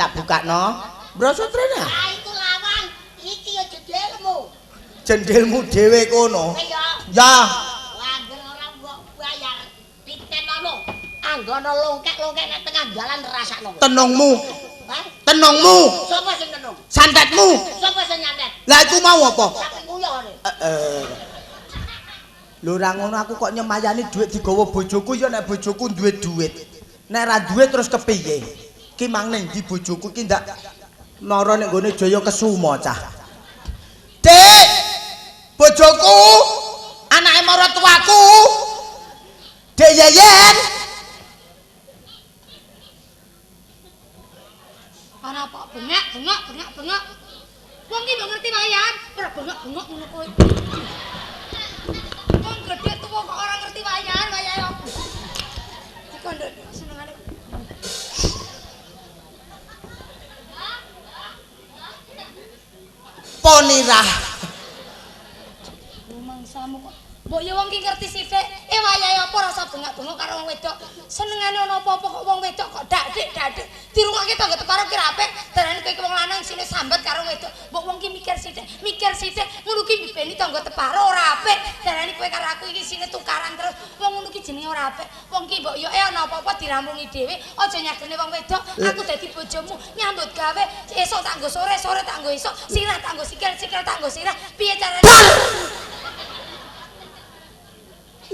Speaker 9: Tak bukakno. Brosot rene.
Speaker 8: Ah, iku lawang. Iki ya jendelmu.
Speaker 9: Jendelmu dhewe kono.
Speaker 8: Iya.
Speaker 9: Ya.
Speaker 8: Angger ora mbok bayar, titenono. Anggono longkek-longkek nek tengah dalan rasakno.
Speaker 9: Tenungmu.
Speaker 8: Hah?
Speaker 9: Tenungmu.
Speaker 8: Sapa sing tenung?
Speaker 9: Santetmu.
Speaker 8: Sapa sing nyantet?
Speaker 9: Lah iku mau apa?
Speaker 8: Saking nguyone.
Speaker 9: Lho ora ngono aku kok nyemayani dhuwit digawa bojoku ya nek bojoku duwe dhuwit. Nek ra duwe terus kepiye? Ki mang ning ndi bojoku ki ndak mara nek nggone Jaya Kesuma cah. Dik! Bojoku, anake maratuaku. Dek Yeyen.
Speaker 10: Ana apa bengak bengok bengak bengok. Wong ki mbok ngerti wayan, ora bengok-bengok ngono kuwi. Wong gedhe tuwa kok ora ngerti wayan, wayahe opo. Iku nduk senengane.
Speaker 9: Ponirah.
Speaker 10: Rumangsamu kok. Mbok ya wong ki ngerti sithik, wayahe apa rasa bengak-bengok karo wong wedok. Senengane ana apa-apa kok wong wedok kok dak-dik-dak-dik. Dirungokke tangga teparo ki ra apik, darane kowe ki wong lanang isine sambat karo wedok. Mbok wong ki mikir sithik, ngono ki mbibeni tangga teparo ora apik. Darane kowe karo aku iki isine tukaran terus. Wong ngono ki jenenge ora apik. Wong ki mbok yo ana apa-apa dirampungi dhewe, aja nyagene wong wedok. Aku dadi bojomu, nyambut gawe, esuk tak nggo sore, sore tak nggo esuk, sirah tak nggo sikil, sikil tak nggo sirah. Piye carane?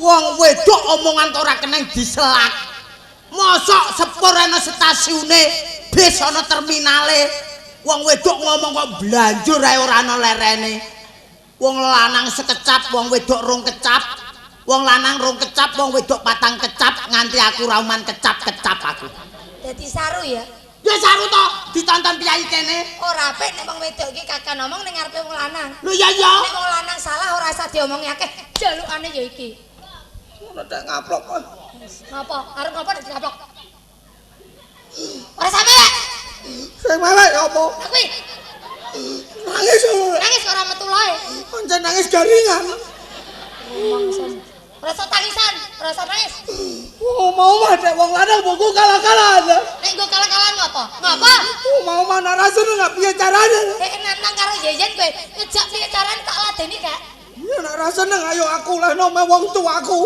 Speaker 9: Wong wedok omongan kok ora keneng diselak. Mosok sepur ana stasiune, bis ana terminale. Wong wedok ngomong kok blanjur ae ora ana lerene. Wong lanang sekecap, wong wedok rong kecap. Wong lanang rong kecap, wong wedok patang kecap, nganti aku rauman kecap-kecap aku.
Speaker 10: Dadi saru ya.
Speaker 9: Ya saru to, ditonton piyai kene.
Speaker 10: Ora apik nek wong wedok iki kakek ngomong ning ngarepe wong lanang.
Speaker 9: Lho iya iya.
Speaker 10: Nek wong lanang salah ora usah diomongi akeh, jalukane ya iki.
Speaker 9: Ngono tek ngaplok kok.
Speaker 10: Ngapa? Arep ngapa nek dikaplok? Ora sampe, Pak.
Speaker 9: Sing mewek apa?
Speaker 10: Kuwi
Speaker 9: Nangis.
Speaker 10: Nangis ora metu loe.
Speaker 9: Pancen nangis garingan.
Speaker 10: Ora usah tangisan, ora usah nangis.
Speaker 9: Oh, mau mah nek wong lanang mbokku kalah-kalahan.
Speaker 10: Nek nggo kalah-kalahan ngapa? Ngapa?
Speaker 9: Oh, mau mah nek ra seneng gak piye carane?
Speaker 10: Nantang karo Yeyen kowe, ngejak piye carane tak ladeni gak?
Speaker 9: Ya nek ra seneng ayo aku lehno me wong tuaku.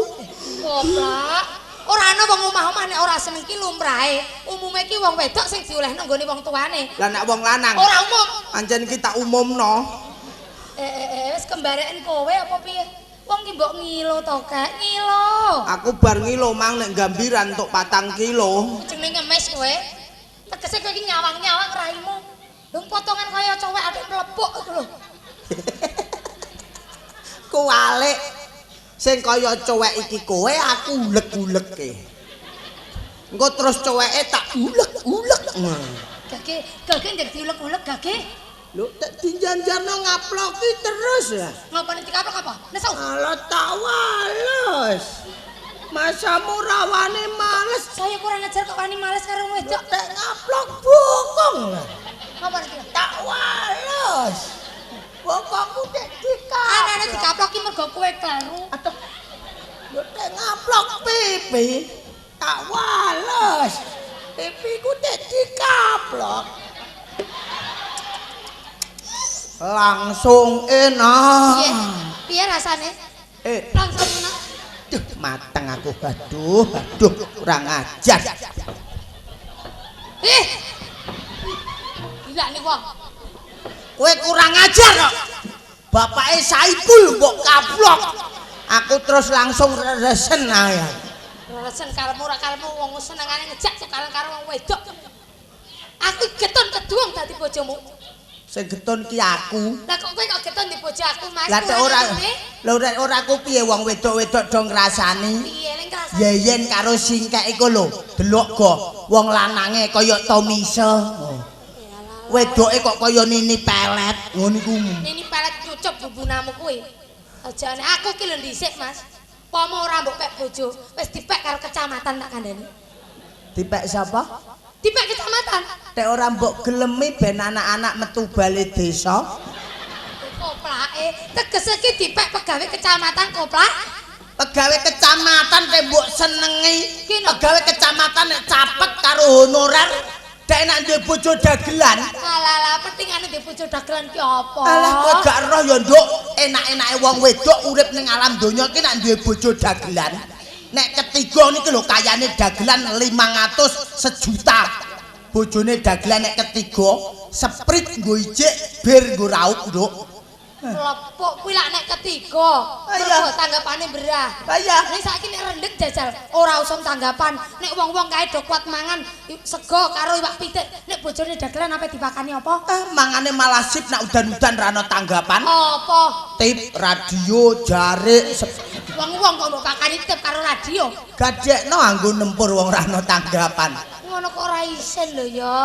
Speaker 10: Goblok. Ora ana wong omah-omah nek ora seneng ki lumrahe. Umume ki wong wedok sing diolehno nggone wong tuane.
Speaker 9: Lah nek wong lanang
Speaker 10: ora umum.
Speaker 9: Pancen ki tak umumno.
Speaker 10: Wis kembareken kowe apa piye? Wong ki mbok ngilo to, Kak? Ngilo.
Speaker 9: Aku bar ngilo mang nek Gambiran entuk 4 kilo.
Speaker 10: Jenenge ngemis kowe. Tegese kowe iki nyawang-nyawang raimu. Lho potongan kaya cowek atik mlepuk iku lho.
Speaker 9: Kuwalik. Sing kaya cowek iki kowe aku ulek-uleke. Engko terus coweke tak ulek-ulek.
Speaker 10: Gage, gage ndek diulek-ulek gage.
Speaker 9: Lho tak dinjanjarno ngaploki terus ya.
Speaker 10: Ngapa nek dikaplok apa? Nesu.
Speaker 9: Alah tak wales. Masamu rawane males.
Speaker 10: Saya kurang ajar kok wani males karo wedok.
Speaker 9: Tak ngaplok bokong.
Speaker 10: Ngapa nek
Speaker 9: tak wales. Bokongku tek dikaplok.
Speaker 10: Anane dikaploki mergo kowe kleru.
Speaker 9: Aduh. Lho tek ngaplok pipi. Tak wales. Pipiku tek dikaplok. Langsung enak.
Speaker 10: Piye? Piye rasane? Langsung enak.
Speaker 9: Duh, mateng aku. Aduh, aduh, kurang ajar.
Speaker 10: Ih. Gila nih wong.
Speaker 9: Kowe kurang ajar kok. Bapake Saipul mbok kaplok. Aku terus langsung resen ae.
Speaker 10: Resen karepmu ora karepmu wong senengane ngejak tukaran karo wong wedok. Aku getun keduwung dadi bojomu.
Speaker 9: Sing getun ki aku.
Speaker 10: Lah kok kowe kok getun di bojo aku, Mas?
Speaker 9: Lah nek ora lho ora aku piye wong wedok-wedok do ngrasani.
Speaker 10: Piye ning ngrasani?
Speaker 9: Yeyen karo singkek iku lho, delok go wong lanange kaya Tomise. Wedoke kok kaya Nini Pelet, ngono iku.
Speaker 10: Nini Pelet nyucup bubunamu kuwi. Ajane aku ki lho dhisik, Mas. Pomo ora mbok pek bojo, wis dipek karo kecamatan tak kandhani.
Speaker 9: Dipek sapa?
Speaker 10: Dipek kecamatan.
Speaker 9: Nek ora mbok gelemi ben anak-anak metu bali desa.
Speaker 10: Koplake, tegese ki dipek pegawe kecamatan koplak.
Speaker 9: Pegawe kecamatan nek mbok senengi. Pegawe kecamatan nek capek karo honorer, dek nek duwe bojo dagelan.
Speaker 10: Alah, pentingane duwe bojo dagelan ki apa?
Speaker 9: Alah kowe gak roh ya, Nduk. Enak-enake wong wedok urip ning alam donya ki nek duwe bojo dagelan. Nek ketiga niki lho kayane dagelan 500 sejuta. Bojone dagelan nek ketiga sprite nggo ijik, bir nggo raup, Nduk.
Speaker 10: Klepuk kuwi lak nek ketiga. Mergo tanggapane berah.
Speaker 9: Lah iya.
Speaker 10: Nek saiki nek rendheg jajal ora usum tanggapan. Nek wong-wong kae do kuat mangan sego karo iwak pitik, nek bojone dagelan ape dipakani apa?
Speaker 9: Mangane malah sip nek udan-udan ra ono tanggapan.
Speaker 10: Apa?
Speaker 9: Tip, radio, jarik.
Speaker 10: Wong-wong kok mbok pakani tip karo radio.
Speaker 9: Gadekno anggo nempur wong ra ono tanggapan.
Speaker 10: Ngono kok ora isin lho ya.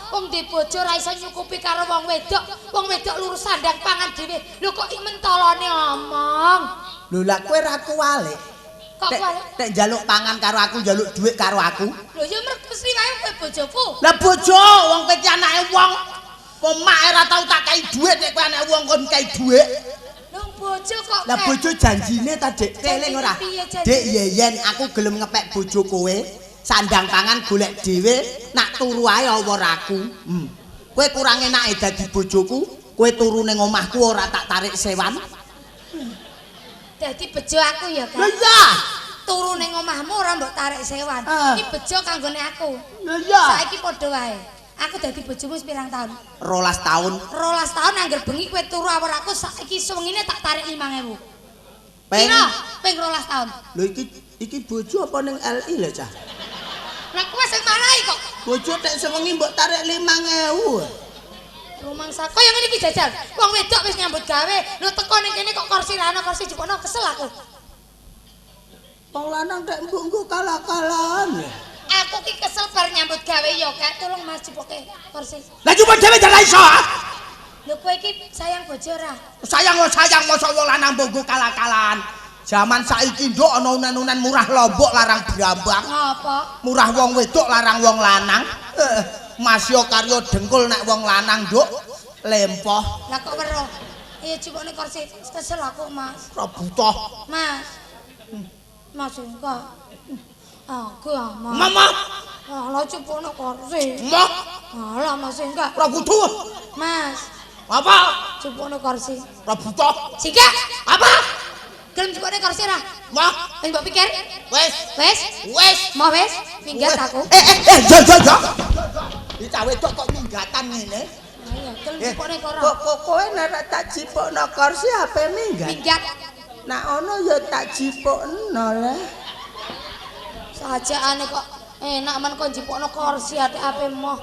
Speaker 10: Wong ndek bojo ora iso nyukupi karo wong wedok. Wong wedok lurus sandang pangan dhewe. Lho kok mentolone omong.
Speaker 9: Lho lah kowe ra kuwalik.
Speaker 10: Kok kuwalik?
Speaker 9: Nek njaluk pangan karo aku, njaluk dhuwit karo aku.
Speaker 10: Lho ya mesti wae kowe bojoku.
Speaker 9: Lah bojo, wong kowe ki anake wong. Pomake ora tau tak kei dhuwit nek kowe anake wong kon kei dhuwit.
Speaker 10: Lho bojo kok.
Speaker 9: Lah bojo janjine ta, Dik? Keling ora? Dik Yeyen, aku gelem ngepek bojo kowe. Sandang pangan golek dhewe, nak turu ae ora aku. Kowe kurang enake dadi bojoku, kowe turu ning omahku ora tak tarik sewan.
Speaker 10: Dadi bejo aku ya, Kak.
Speaker 9: Lho iya.
Speaker 10: Turu ning omahmu ora mbok tarik sewan. Iki bejo kanggone aku.
Speaker 9: Lho iya.
Speaker 10: Saiki padha wae. Aku dadi bojomu wis pirang taun?
Speaker 9: 12 taun.
Speaker 10: 12 taun angger bengi kowe turu awor aku saiki sewengine tak tarik 5000. Piro? Ping 12 taun.
Speaker 9: Lho iki bojo apa ning LI lho, Cah?
Speaker 10: Lah kowe sing marahi kok.
Speaker 9: Bojo tek sewengi mbok tarik 5000.
Speaker 10: Rumangsa kaya ngene iki jajal. Wong wedok wis nyambut gawe, lho teko ning kene kok kursi ra ana kursi jupukno kesel aku.
Speaker 9: Wong lanang tek mbok nggo kalah-kalahan.
Speaker 10: Aku ki kesel bar nyambut gawe ya, Kak. Tolong Mas jupuke kursi.
Speaker 9: Lah jupuk dhewe jan iso.
Speaker 10: Lho kowe iki sayang bojo ora?
Speaker 9: Sayang kok sayang mosok wong lanang mbok nggo kalah-kalahan. Jaman saiki nduk ana unen-unen murah lombok larang brambang.
Speaker 10: Ngapa?
Speaker 9: Murah wong wedok larang wong lanang. Masya karya dengkul nek wong lanang nduk lempoh.
Speaker 10: Lah kok weruh? Ayo jupukne kursi, kesel aku, Mas.
Speaker 9: Ora butuh.
Speaker 10: Mas. Mas enggak. Aku ah, Mas.
Speaker 9: Mama.
Speaker 10: Alah jupukne kursi.
Speaker 9: Mah.
Speaker 10: Alah Mas enggak.
Speaker 9: Ora butuh.
Speaker 10: Mas.
Speaker 9: Apa?
Speaker 10: Jupukne kursi.
Speaker 9: Ora butuh.
Speaker 10: Singkat.
Speaker 9: Apa?
Speaker 10: Gelem jupukne kursi ora?
Speaker 9: Mah.
Speaker 10: Wis mbok pikir?
Speaker 9: Wis.
Speaker 10: Wis?
Speaker 9: Wis.
Speaker 10: Mau wis? Minggat aku.
Speaker 9: Yo yo yo. Iki cah wedok kok minggatan ngene.
Speaker 10: Ayo, gelem jupukne kok ora?
Speaker 9: Kok kowe nek tak jipukno kursi ape minggat?
Speaker 10: Minggat.
Speaker 9: Nek ono ya tak jipukno lah.
Speaker 10: Sajakane kok enak men kok jipukno kursi atik ape moh.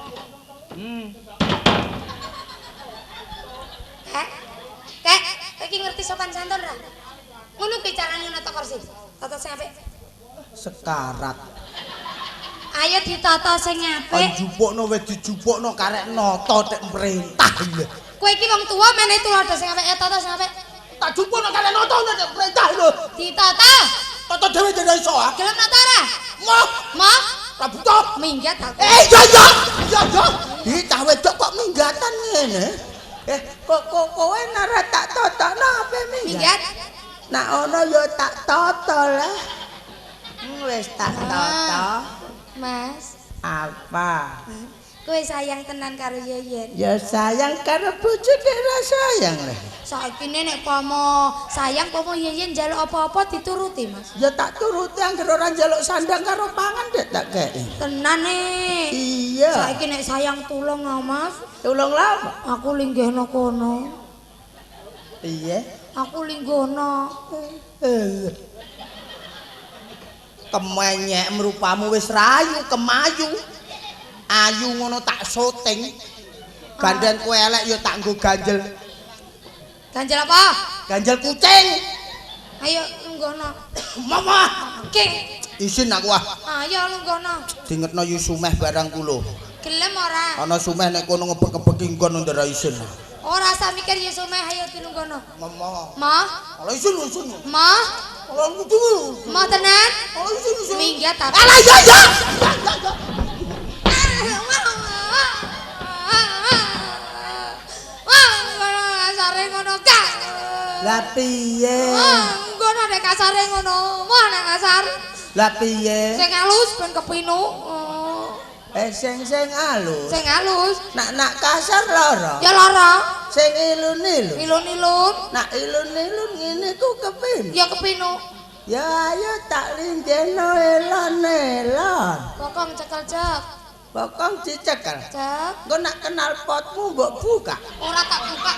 Speaker 10: Kek. Kek, iki ngerti sopan santun ra? Ngono kuwi carane nata kursi. Tata sing apik.
Speaker 9: Sekarat.
Speaker 10: Ayo ditata sing apik.
Speaker 9: Njupukno wis dijupukno karek nata tek merintah lho.
Speaker 10: Kowe iki wong tuwa meneh tuladha sing apik, tata sing apik.
Speaker 9: Tak jupukno karek nata tek merintah lho.
Speaker 10: Ditata.
Speaker 9: Tata dhewe dhewe iso ah.
Speaker 10: Gelem nata ora?
Speaker 9: Moh.
Speaker 10: Moh.
Speaker 9: Ora butuh.
Speaker 10: Minggat aku.
Speaker 9: Yo yo. Yo yo. Iki cah wedok kok minggatan ngene. Kok kowe nek tak totokno ape minggat?
Speaker 10: Minggat.
Speaker 9: Nek ono ya tak tata lah. Wis tak tata.
Speaker 10: Mas.
Speaker 9: Apa?
Speaker 10: Kowe sayang tenan karo Yeyen.
Speaker 9: Ya sayang karo bojo dek ra sayang lah.
Speaker 10: Saiki nek pomo sayang pomo Yeyen njaluk apa-apa dituruti, Mas.
Speaker 9: Ya tak turuti anggere ora njaluk sandang karo pangan dek tak kei.
Speaker 10: Tenan e.
Speaker 9: Iya.
Speaker 10: Saiki nek sayang tulung ah, Mas.
Speaker 9: Tulung lha apa?
Speaker 10: Aku linggihno kono.
Speaker 9: Piye?
Speaker 10: Aku linggono.
Speaker 9: Kemenyek merupamu wis rayu kemayu. Ayu ngono tak syuting. Gandhen kowe elek ya tak nggo ganjel.
Speaker 10: Ganjel apa?
Speaker 9: Ganjel kucing.
Speaker 10: Ayo lungguhno.
Speaker 9: Mama.
Speaker 10: King.
Speaker 9: Isin aku ah.
Speaker 10: Ayo lungguhno.
Speaker 9: Dingetno yu sumeh barang kulo.
Speaker 10: Gelem ora?
Speaker 9: Ana sumeh nek kono ngebek-ngebeki nggon ndara isin.
Speaker 10: Ora usah mikir yu sumeh, ayo dilungguhno.
Speaker 9: Mama.
Speaker 10: Ma.
Speaker 9: Ala isin isin.
Speaker 10: Ma.
Speaker 9: Ala kudu.
Speaker 10: Ma tenan?
Speaker 9: Ala isin isin.
Speaker 10: Minggat aku.
Speaker 9: Ala iya iya.
Speaker 10: Wah, ngono kasare ngono gak.
Speaker 9: Lah piye?
Speaker 10: Ngono nek kasare ngono. Wah nek kasar.
Speaker 9: Lah piye?
Speaker 10: Sing halus ben kepinu.
Speaker 9: Sing sing halus.
Speaker 10: Sing halus.
Speaker 9: Nak nak kasar lara.
Speaker 10: Ya lara.
Speaker 9: Sing ilun-ilun.
Speaker 10: Ilun-ilun.
Speaker 9: Nak ilun-ilun ngene ku kepinu.
Speaker 10: Ya kepinu.
Speaker 9: Ya ayo tak linggeno elon-elon.
Speaker 10: Bokong cekel cek.
Speaker 9: Bokong dicekel.
Speaker 10: Cek.
Speaker 9: Engko nak kenal potmu mbok buka.
Speaker 10: Ora tak buka.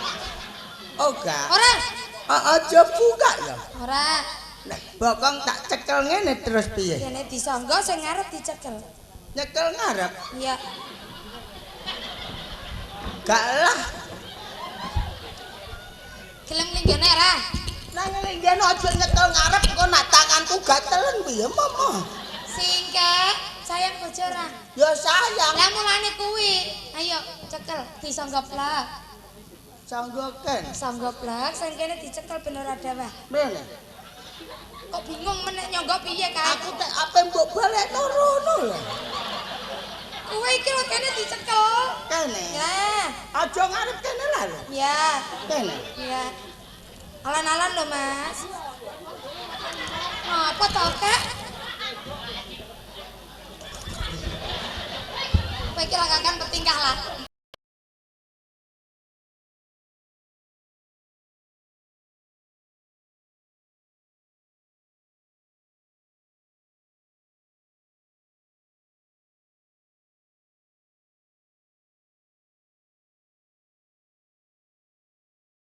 Speaker 9: Oh gak.
Speaker 10: Ora.
Speaker 9: Aja buka ya.
Speaker 10: Ora.
Speaker 9: Nek bokong tak cekel ngene terus piye?
Speaker 10: Kene disangga sing ngarep dicekel.
Speaker 9: Nyekel ngarep?
Speaker 10: Iya.
Speaker 9: Gak lah.
Speaker 10: Gelem linggene ora?
Speaker 9: Nang linggene aja nyekel ngarep engko nak tanganku gatelen piye mama.
Speaker 10: Singkek, sayang bojo ora?
Speaker 9: Ya sayang.
Speaker 10: Lah mulane kuwi. Ayo cekel disangga plak.
Speaker 9: Sangga ken.
Speaker 10: Sangga plak sing kene dicekel ben ora dawah.
Speaker 9: Mene.
Speaker 10: Kok bingung menek nyangga piye kae?
Speaker 9: Aku tek ape mbok balekno rono lho.
Speaker 10: Kowe iki lho kene dicekel.
Speaker 9: Kene.
Speaker 10: Ya.
Speaker 9: Aja ngarep kene lah lho.
Speaker 10: Ya.
Speaker 9: Kene.
Speaker 10: Ya. Alon-alon lho, Mas. Ngapa to, Kak? Kowe iki lakakan bertingkah laku.